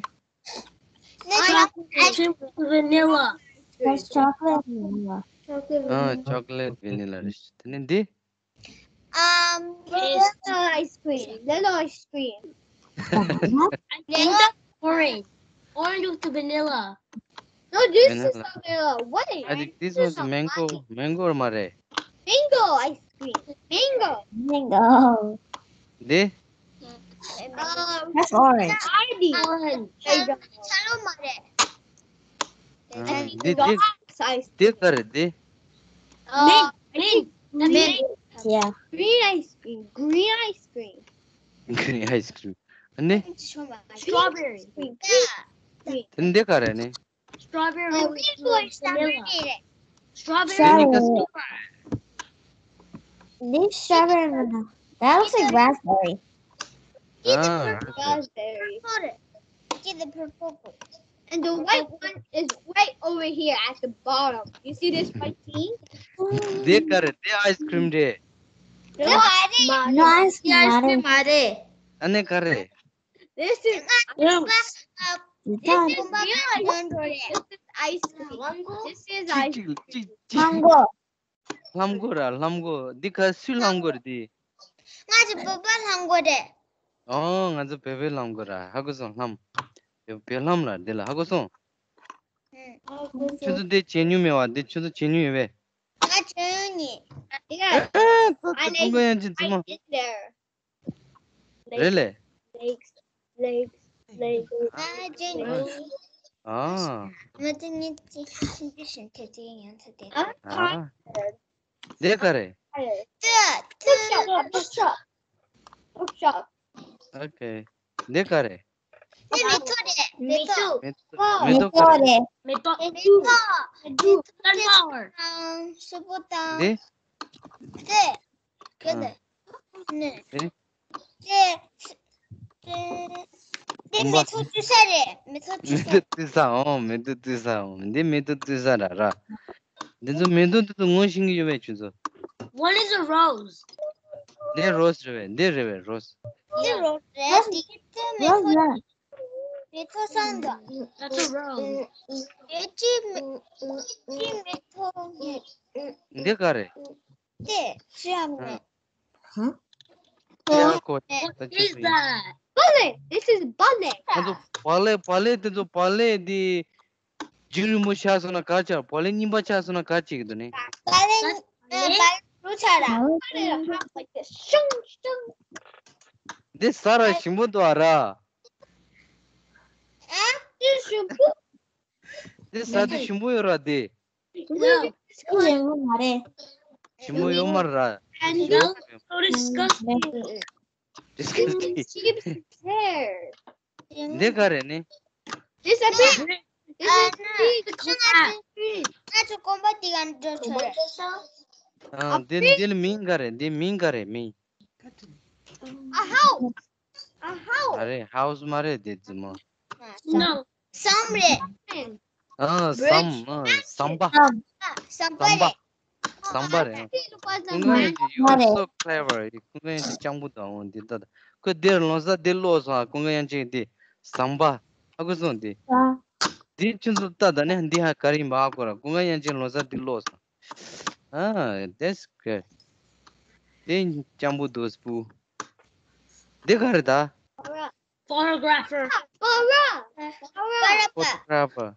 Vanilla. That's chocolate vanilla. ཨ། ཅོག་ལེ་ཊི་ཝེ་ནི་ལ་རེད། དེ་ནས་འདི། Um, vanilla ice cream. Vanilla ice cream. I think that's orange. Orange with the vanilla. No, this is vanilla. Wait, I think this was mango. Mango མ་རེད། Mango ice cream. Mango. Mango. འདི། Um, that's orange. Orange. ཚ་ཚ་ལོ་མ་རེད། ཨ། འདི་འདི་འདི་ག་རེད་འདི། Mint. Mint. Mint. Yeah. Green ice cream. Green ice cream. Green ice cream. ཨ་ནི། Strawberry. Green. དེ་འདི་ག་རེད་ནི། Strawberry. Strawberry. Strawberry. This strawberry. That looks like raspberry. Get the purple raspberry. Get the purple. And the white one is right over here at the bottom. You see this white thing? འདི་ག་རེད། འདི་ཨའི་སི་ཀྲིམ་རེད། No, I didn't. No, ice cream མ་རེད། ཨ་ནི་ག་རེད། This is this is real ice cream. This is ice cream. This is ice cream. Mango. ལྷམ་གོ་ར། ལྷམ་གོ། འདི་ག་སུས་ལྷམ་གོ་རེད་འདི། ང་ཚོ་བོད་པ་ལྷམ་གོ་རེད། ཨོ། ང་ཚོ་བོད་པའི་ལྷམ་གོ་ར། ཧ་གོ་སོང་། ལྷམ། བོད་ལྷམ་ལ་འདི་ལ་ཧ་གོ་སོང་། ཁྱོད་ཚོ་འདི་བྱས་མྱོང་མེད་པ། འདི་ཁྱོད་ཚོ་བྱས་མྱོང་ཡོད་པས། ང་བྱས་མྱོང་མེད། ཨ་ཙི་ཙི། ཀུན་དགའ་དབྱངས་ཅན་རྫུན་མ། རེད་ལེ། Lakes, lakes, lakes. ཨ། ཅི་ནི། ཨ། མ་ཏི་ནི་ཅི་ཤིན་ཏི་ཤིན་ཏི་ཅི་ཡང་ཚ་ཏེ། ཨ། འདི་ག་རེད། ཏི་ཏི། ཨོ་ཁེ། འདི་ག་རེད། ནི་མེ་ཏོག་རེད། མེ་ཏོག་མེ་ཏོག་མེ་ཏོག་ག་རེད། མེ་ཏོག་མེ་ཏོག་མེ་ཏོག Sunflower. ཨང་། སུ་པོ་དང་། འདི། ཏེ། ག་ཏེ། ནི། ཏེ། ཏེ། ཏེ་མེ་ཏོག་བཏུས་ས་རེད། མེ་ཏོག་བཏུས་ས། མེ་ཏོག་བཏུས་ས། ཨོ། མེ་ཏོག་བཏུས་ས། ཨོ། འདི་མེ་ཏོག་བཏུས་ས་ར་ར། འདི་ཚོ་མེ་ཏོག་འདི་ཚོ་ངོ་ཤེས་ཀྱི་ཡོད་པས་ཁྱོད་ཚོ། What is a rose? འདི་རོ་སི་རེད་པས། འདི་རེད་པས་རོ་སི། འདི་རོ་སི་རེད། འདི་ཏེ་མེ་ཏོག་མེ་ཏོག་སང་འདུག That's a rose. འདི་ཅི་མེ་ཅི་མེ་ཏོག་འདི་ག་རེད། ཏེ་ཅི་ཡང་མེད། ཧ། ཡ་ཀོ། What is that? Ballet. This is ballet. ཨ་ཚོ་བ་ལེ། བ་ལེ་དེ་ཚོ་བ་ལེ་དེ། རྒྱུན་རིང་པོ་ཆགས་སོང་ན་ག་ཆགས། བ་ལེ་རྙིང་པ་ཆགས་སོང་ན་ག་ཆགས་ཀྱི་འདུག་ནི། བ་ལེ་རྙིང་པ་རུ་ཆགས་ར། བ་ལེ་ཧ་ཧ་ཀྱི་ཤང་ཤང་། འདི་ཟ་ར་ཞིམ་པོ་འདུག་ཨ་ར། ཨ། འདི་ཞིམ་པོ། འདི་ཟ་དུས་ཞིམ་པོ་ཡོད་ར་འདི། ཞིམ་པོ་ཡོད་མ་རེད། ཞིམ་པོ་ཡོད་མ་རེད་ར། And that's so disgusting. Disgusting. Chips there. འདི་ག་རེད་ནི། This a pig. This is pig. ང་ཚོ་གོམ་པ་འདི་ག་འགྲོ་ཆོག་ཨ། འདི་འདི་ལ་མིང་ག་རེད། འདི་མིང་ག་རེད། མིང་། A house. A house. མ་རེད། ཧའུ་སི་མ་རེད། འདི་རྫུན་མ། No. ཟམ་རེད། ཨ། ཟམ། ཨ། ཟམ་པ། ཟམ་པ་ཟམ་པ་རེད། ཟམ་པ་རེད། ཀུན་དགའ་དབྱངས་ཅན། You are so clever. ཀུན་དགའ་དབྱངས་ཅན་སྤྱང་པོ་དང་འོ་འདི་ལྟ། ཁོས་འདིར་ལོ་གསར་འདི་ཀློག་སོང་། ཀུན་དགའ་དབྱངས་ཅན་འདི་ཟམ་པ། ཧ་གོ་སོང་འདི། འདི་ཁྱོད་ཚོ་ལྟ་ད་ནི་འདི་ཧ་ག་རེ་ཡིན་པ་ཧ་གོ་ར། ཀུན་དགའ་དབྱངས་ཅན་ལོ་གསར་འདི་ཀློག་སོང་། ཨ། That's good. དེ་སྤྱང་པོ་འདུག་སྤུ། འདི་ག་རེད་ད། Photographer. Photographer.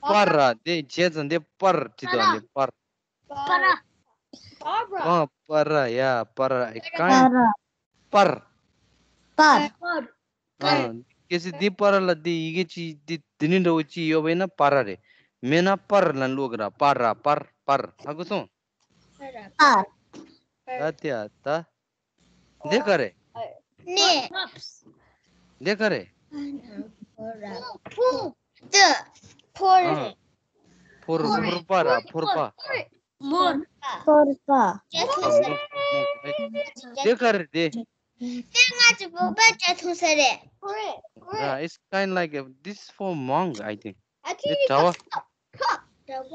པར་ར། དེ་བྱས་ཙང་འདི་པར་བྲིས་འདུག་འདི་པར། པར་ར། ཨ། པར་ར་ཡ་པར་ར། ཨེ་ཀ་ཡན། པར་ར། པར། པར། པར། ཨ། གལ་སྲིད་འདི་པར་ལ་འདི་ཡི་གེ་གཅིག་འདི་འདི་ནི་འདྲ་བོ་གཅིག་ཡོད་པ་ཡིན་ན་པར་ར་རེད། མེད་ན་པར་ལ་ཀློག་གི་ར། པར་ར། པར། པར། ཧ་གོ་སོང་། པར། ད་དེ་ཨ་ད། འདི་ག་རེད། ནས། འདི་ག་རེད། ཕོ། ཕོ། ཨ། ཕོར། ཕོར་པ་ར། ཕོར་པ། མོར། ཕོར་པ། ཨ། མོ། མོ། འདི་ག་རེད་འདི། དེ་ང་ཚོ་བོད་པ་ཇ་འཐུང་ས་རེད། ར། It's kind like a, this for monk, I think. དེ་གྲྭ་བ། གྲྭ་བ།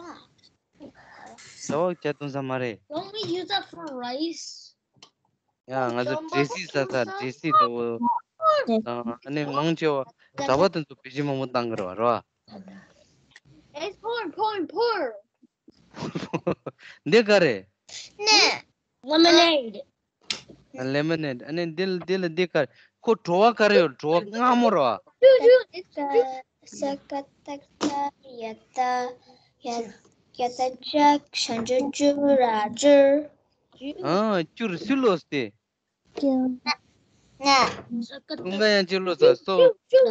གྲྭ་བ་ཇ་འཐུང་ས་མ་རེད། Don't we use that for rice? ཡ། ང་ཚོ་འབྲས་སིལ་ཟ་ས། འབྲས་སིལ་དང་། ཨ་ནི་མང་ཆེ་བ་གྲྭ་བ་དེ་ཚོ་བེད་སྤྱོད་མང་པོ་བཏང་གི་རེད་བ། ར། It's porn, porn, porn. འདི་ག་རེད། ནས། Lemonade. Lemonade. ཨ་ནི་འདི་ལ་འདི་ལ་འདི་ག་རེད། ཁོ་བྲོ་བ་ག་རེ་ཡོད། བྲོ་བ་མངར་མོ་རེད་བ། ས་ཀ་ཏ་ཀ་ཡ་ཏ་ཡ་ཡ་ཏ་ཅག་ཤ་འཇུ་ཅུ་ར་ཅུར། ཨ། ཅུར་སུས་ཀློག་སྟེ། ཀུན་དགའ་དབྱངས་ཅན་ཀློག་ས། So,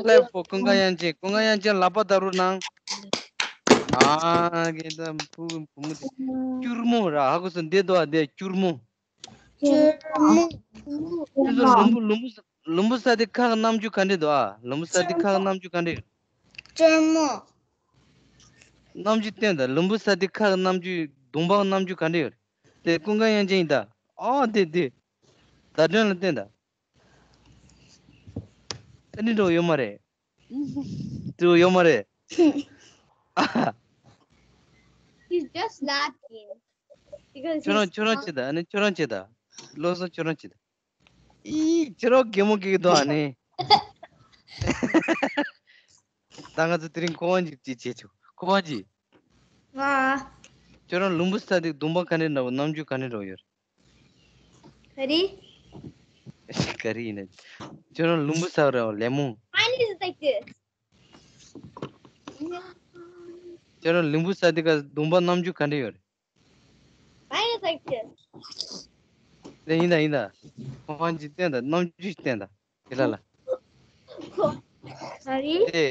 clap for ཀུན་དགའ་དབྱངས་ཅན། ཀུན་དགའ་དབྱངས་ཅན་ལག་པ་བརྡབ་རོགས་གནང་། ཨ། གན་ད་བུ་བུ་མོ་དེ་སྐྱུར་མོ་ར། ཧ་གོ་སོང་། འདི་འདུག་ཨ། འདི་སྐྱུར་མོ། སྐྱུར་མོ། ཁྱོད་ཚོ་ལུམ་བུ་ལུམ་བུ་ལུམ་བུ་ས་དེ་ཁག་རྣམ་འགྱུར་ག་འདྲ་འདུག་ཨ། ལུམ་བུ་ས་དེ་ཁག་རྣམ་འགྱུར་ག་འདྲ་ཡོད། སྐྱུར་མོ། རྣམ་འགྱུར་བསྟན་དང་། ལུམ་བུ་ས་དེ་ཁག་རྣམ་འགྱུར། གདོང་པ་རྣམ་འགྱུར་ག་འདྲ་ཡོད། དེ་ཀུན་དགའ་དབྱངས་ཅན་ཡིན་ད། ཨ། དེ་དེ། བརྡ་དོན་ལ་བསྟན་ད། ཨ་ནི་འགྲོ་ཡོད་མ་རེད། འགྲོ་ཡོད་མ་རེད། ཨ། He's just laughing. Because ཁྱོད་རང་ཁྱོད་རང་བྱེད་ད། ཨ་ནི་ཁྱོད་རང་བྱེད་ད། ལོ་སོ་ཁྱོད་རང་བྱེད་ད། ཨི། ཁྱོད་རང་གད་མོ་སྐྱེ་གི་འདུག་ཨ་ནི། ད་ང་ཚོ་དེ་རིང་ཁོ་བ་ཅིག་ཅིག་བྱེད་ཆོག་ཁོ་བ་ཅིག་ང་། ཁྱོད་རང་ལུམ་བུ་ས་དེ་གདོང་པ་ག་འདྲ་འདྲ་བོ། རྣམ་འགྱུར་ག་འདྲ་འདྲ་བོ་ཡོད། ག་རེ། ག་རེ་ཡིན་ན། ཁྱོད་རང་ལུམ་བུ་ས་ར་ལེ་མོ། Mine is like this. ཁྱོད་རང་ལུམ་བུ་ས་དེ་ག་གདོང་པ་རྣམ་འགྱུར་ག་འདྲ་ཡོད་རེད། Mine is like this. དེ་ཡིན་ད་ཡིན་ད། ཁོ་བ་ཅིག་བསྟན་ད། རྣམ་འགྱུར་ཅིག་བསྟན་ད། དེ་ལ་ལ། ག་རེ། དེ།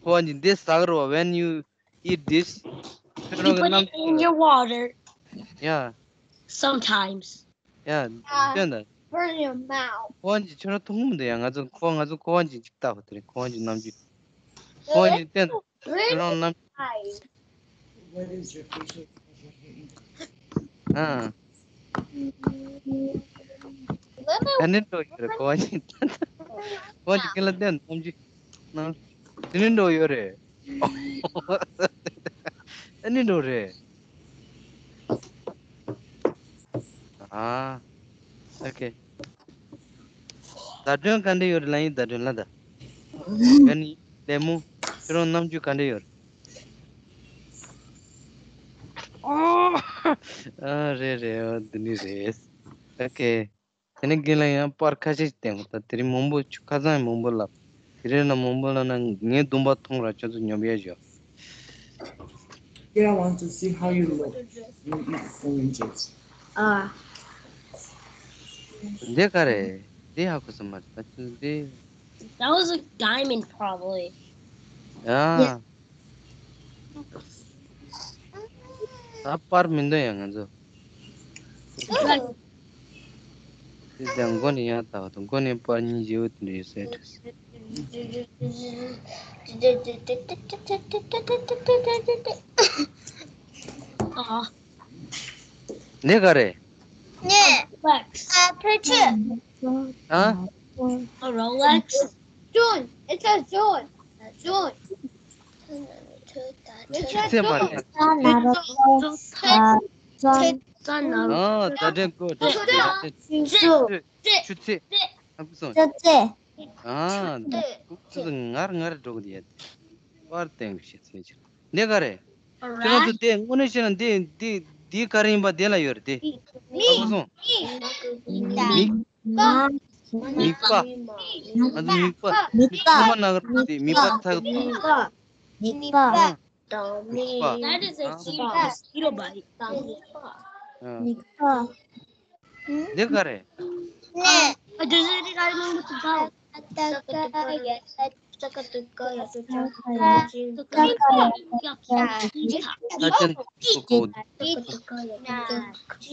ཁོ་བ་ཅིག་འདི་ཟ་གི་རེད་བ། When you eat this, ཁྱོད་རང་གི་རྣམ་འགྱུར། You put it in your water. Yeah. Sometimes. ཡ། བསྟན་ད། Burn your mouth. ཁོ་བ་ཅིག་ཁྱོད་རང་མཐོང་གི་མི་འདུག་ཡ། ང་ཚོ་ཁོ་ང་ཚོ་ཁོ་བ་ཅིག་ཅིག་ལྟ་བ་དེ་རེད། ཁོ་བ་ཅིག་རྣམ་འགྱུར། ཁོ་བ་ཅིག་བསྟན་ད། ཁྱོད་རང་རྣམ། ཨ། ག་འདྲ་འགྲོ་ཡོད་རེད། ཁོ་བ་ཅིག་བསྟན་ད། ཁོ་བ་ཅིག་ཁྱེད་ལ་བསྟན་ད། རྣམ་འགྱུར། ན། དེ་ནི་འགྲོ་ཡོད་རེད། ཨ་ནི་འགྲོ་རེད། ཨ། ཨོ་ཁེ། བརྡ་དོན་ག་འདྲ་ཡོད་རེད། ལ་ཡིན་བརྡ་དོན་ལ་ད། ག་ནི་ལེ་མོ། ཁྱོད་རང་རྣམ་འགྱུར་ག་འདྲ་ཡོད་རེད། ཨ། ཨ་རེད་རེད། ཨ་འདི་ནི་རེད། ཨོ་ཁེ། དེ་ནས་རྒན་ལགས་ཡང་པར་ཁ་ཤས་ཤིག་བསྟན་གོ། ད་དེ་རིང་མང་པོ་ཁ་སང་ཡང་མང་པོ་ལབ། དེ་རིང་ལ་མང་པོ་ལབ་ན་ངའི་གདོང་པ་མཐོང་ར་ཁྱོད་ཚོ་ཉོབ་ཡ་ཞོག Here I want to see how you look when you eat oranges. ཨ། འདི་ག་རེད། འདི་ཧ་གོ་ས་མ་རེད། ད་ཁྱོད་འདི། That was a diamond, probably. ཡ། ད་པར་མི་འདོན་ཡ་ང་ཚོ། དེ་ལྟར་མགོ་ནས་ཡར་ལྟ་བ་དང་། མགོ་ནས་པར་གཉིས་བརྗེ་བོ་དེ་འདྲ་ཡོད་ས་རེད། ཨ། འདི་ག་རེད། ནས། Rolex. ཨ། A Rolex. June. It says June. June. ཆུ་ཚོད་མ་རེད། ཨ། ད་དྲན་གོ། ད་དྲན་གོ། ཆུ་ཚོད། ཆུ་ཚོད། ཨ་ཁུ་སོང་། ཆུ་ཚོད། ཨ། ཁུ་སོང་ངར་ངར་འགྲོ་གི་ཡོད། པར་བསྟན་གི་ཤེས་ཚོད་ཅིག་འདི་ག་རེད། ཁྱོད་རང་ཚོ་དེ་དངོས་གནས་བཤད་ན་འདི་འདི་ དེ་ག་རེ་ཡིན་པ་དེ་ལ་ཡོད་རེད་དེ། ཧ་གོ་སོང་། མིག་མིག་པ། ང་ཚོ་མིག་པ། མིག་པ། ཚང་མ་ན་ག་རེ་དེ་མིག་པ་ཐག་པ། མིག་པ། མིག་པ། That is a huge mosquito bite. ཨ། མིག་པ། འདི་ག་རེད། ནས། ཨ། ད་ཅན་ཀུ་ཀུ།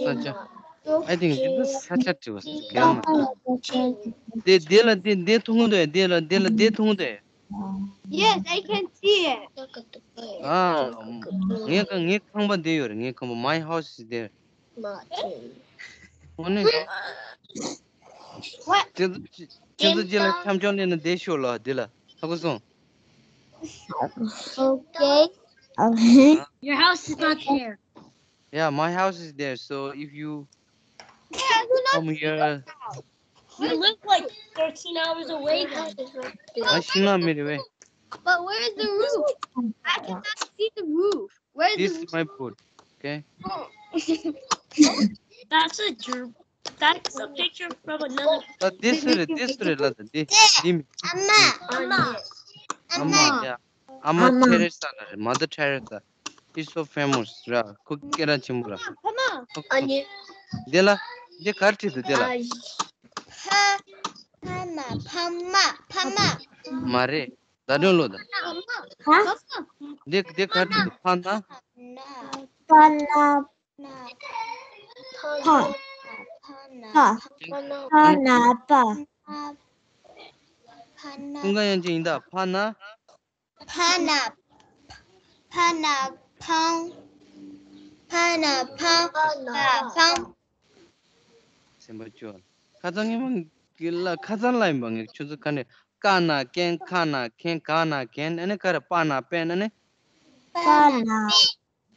ས་ཆ། I think འདི་ས་ཆ་བྲིས་པ་ཟེར་གི་ཡང་མ། འདི་འདི་ལ་འདི་འདི་མཐོང་གི་འདུག་འདི་ལ་འདི་ལ་འདི་མཐོང་གི་འདུག Yes, I can see it. ཨ། ངའི་ཁང་ངའི་ཁང་པ་འདི་ཡོད་རེད། ངའི་ཁང་པ། My house is there. དངོས་གནས། What? ཁྱེད་ཚོ་ཁྱེད་ཚོ་རྗེས་ལ་འཆམ་འཆམ་ལེན་ན་བསྡད་ཤོག་ལ་འདི་ལ། ཧ་གོ་སོང་། Okay. Okay. Your house is not there. Yeah, my house is there. So if you come here, you live like thirteen hours away. ང་ཤིང་ནགས་མི་རེད་པས། But where's the roof? I cannot see the roof. Where's the roof? This is my boat. Okay. That's a dr- that's a picture from another. ད་འདི་སུ་རེད། འདི་སུ་རེད་ལབ་དང་། འདི་འདི་མི། ཨ་མ། ཨ་མ། ཨ་མ། ཡ། ཨ་མ། ཨ་མ། ཐེ་རེ་ས་ལ་རེད། Mother Teresa. It's so famous ར། ཁོ་སྐད་གྲགས་ཆེན་པོ་ར། ཕ་མ། ཨ་ནི། འདི་ལ། འདི་ག་རེ་བྲིས་འདུག་འདི་ལ། ཕ། ཕ་མ། ཕ་མ། ཕ་མ། མ་རེད། ཟླ་སྒྲོན་ལོ་ད། ཧ། འདི་འདི་ག་རེ་བྲིས་འདུག་ཕ་ན། ཕ་ན། ཕ། ཕ། ཕ་ན་པ། ཀུན་དགའ་དབྱངས་ཅན་ཡིན་ད། ཕ་ན། ཕ་ན། ཕ་ན་ཕང་། ཕ་ན་ཕང་། ཕ་ཕང་། སེམས་པ་སྐྱོ། ཁ་སང་ངས་མ་གི་ལ་ཁ་སང་ལ་ཡིན་པ། ངས་ཁྱོད་ཚོ་ཁ་ནས་ཀ་ན་ཀན། ཁ་ན་ཁེན། ག་ན་གན། ཨ་ནི་ག་རེ། པ་ན་པན། ཨ་ནི། པ་ན།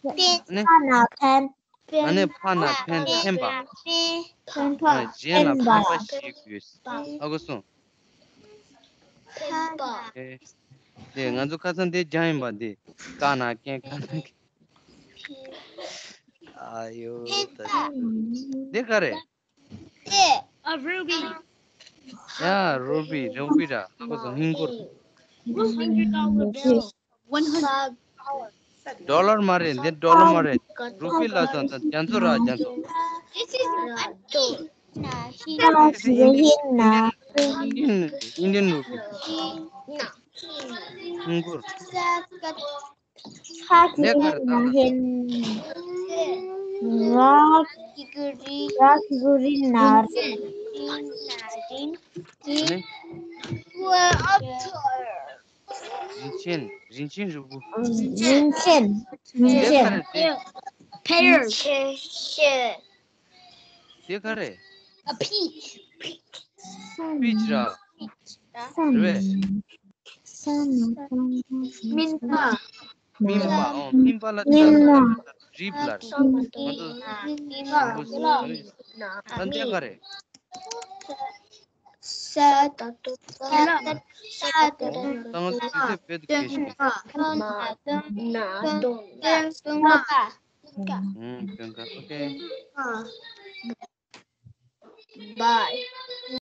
ཨ་ནི། པ་ན་ཕན། ཨ་ནི་ཕ་ན་ཕན། ཕན་པ། ཕན་པ། ཨ། གཞན་ལ་ཕན་པ་ཞིག་དགོས། ཧ་གོ་སོང་། ཕན་པ། ཨེ། དེ་ང་ཚོ་ཁ་སང་དེ་སྦྱངས་ཡིན་པ། དེ་ཀ་ན་ཀན། ཁ་ན་ཀན། ཨ་ཡོ། ད་དེ་ག་རེ། དེ། A ruby. Yeah, ruby, ruby ར། ཧ་གོ་སོང་། ཧིན་སྒོར། Hundred dollar bill. One hundred. ཌོ་ལར་མ་རེད། འདི་ཌོ་ལར་མ་རེད། རུ་པི་ལབ་སོང་། ད་རྒྱ་མཚོ་ར། རྒྱ་མཚོ། This is a tea. Indian, Indian rupee. ཧིན་སྒོར། ཁ་གི་རི་ན་ཧིན། ར། ར་གི་རི་ན་རིན། ཨ་ནི། རིན་ཆེན། རིན་ཆེན་རིལ་བུ། རིན་ཆེན། རིན་ཆེན། དེ་ག་རེ། Pear. དེ་ག་རེ། A peach. པིཆ་ར། རེད་པས། སྨིན་པ། སྨིན་པ། ཨོ། སྨིན་པ་ལ་སྨིན་པ། རིབ་ལ། ང་ཚོ་རིབ་ལ། ད་འདི་ག་རེ། ས། ད་ང་ཚོ་དུས་ཚོད་བེད་དུ་ཁེལ་ཤག་ཨུམ། སྟོན་ཁ། ཨོ་ཁེ། Bye.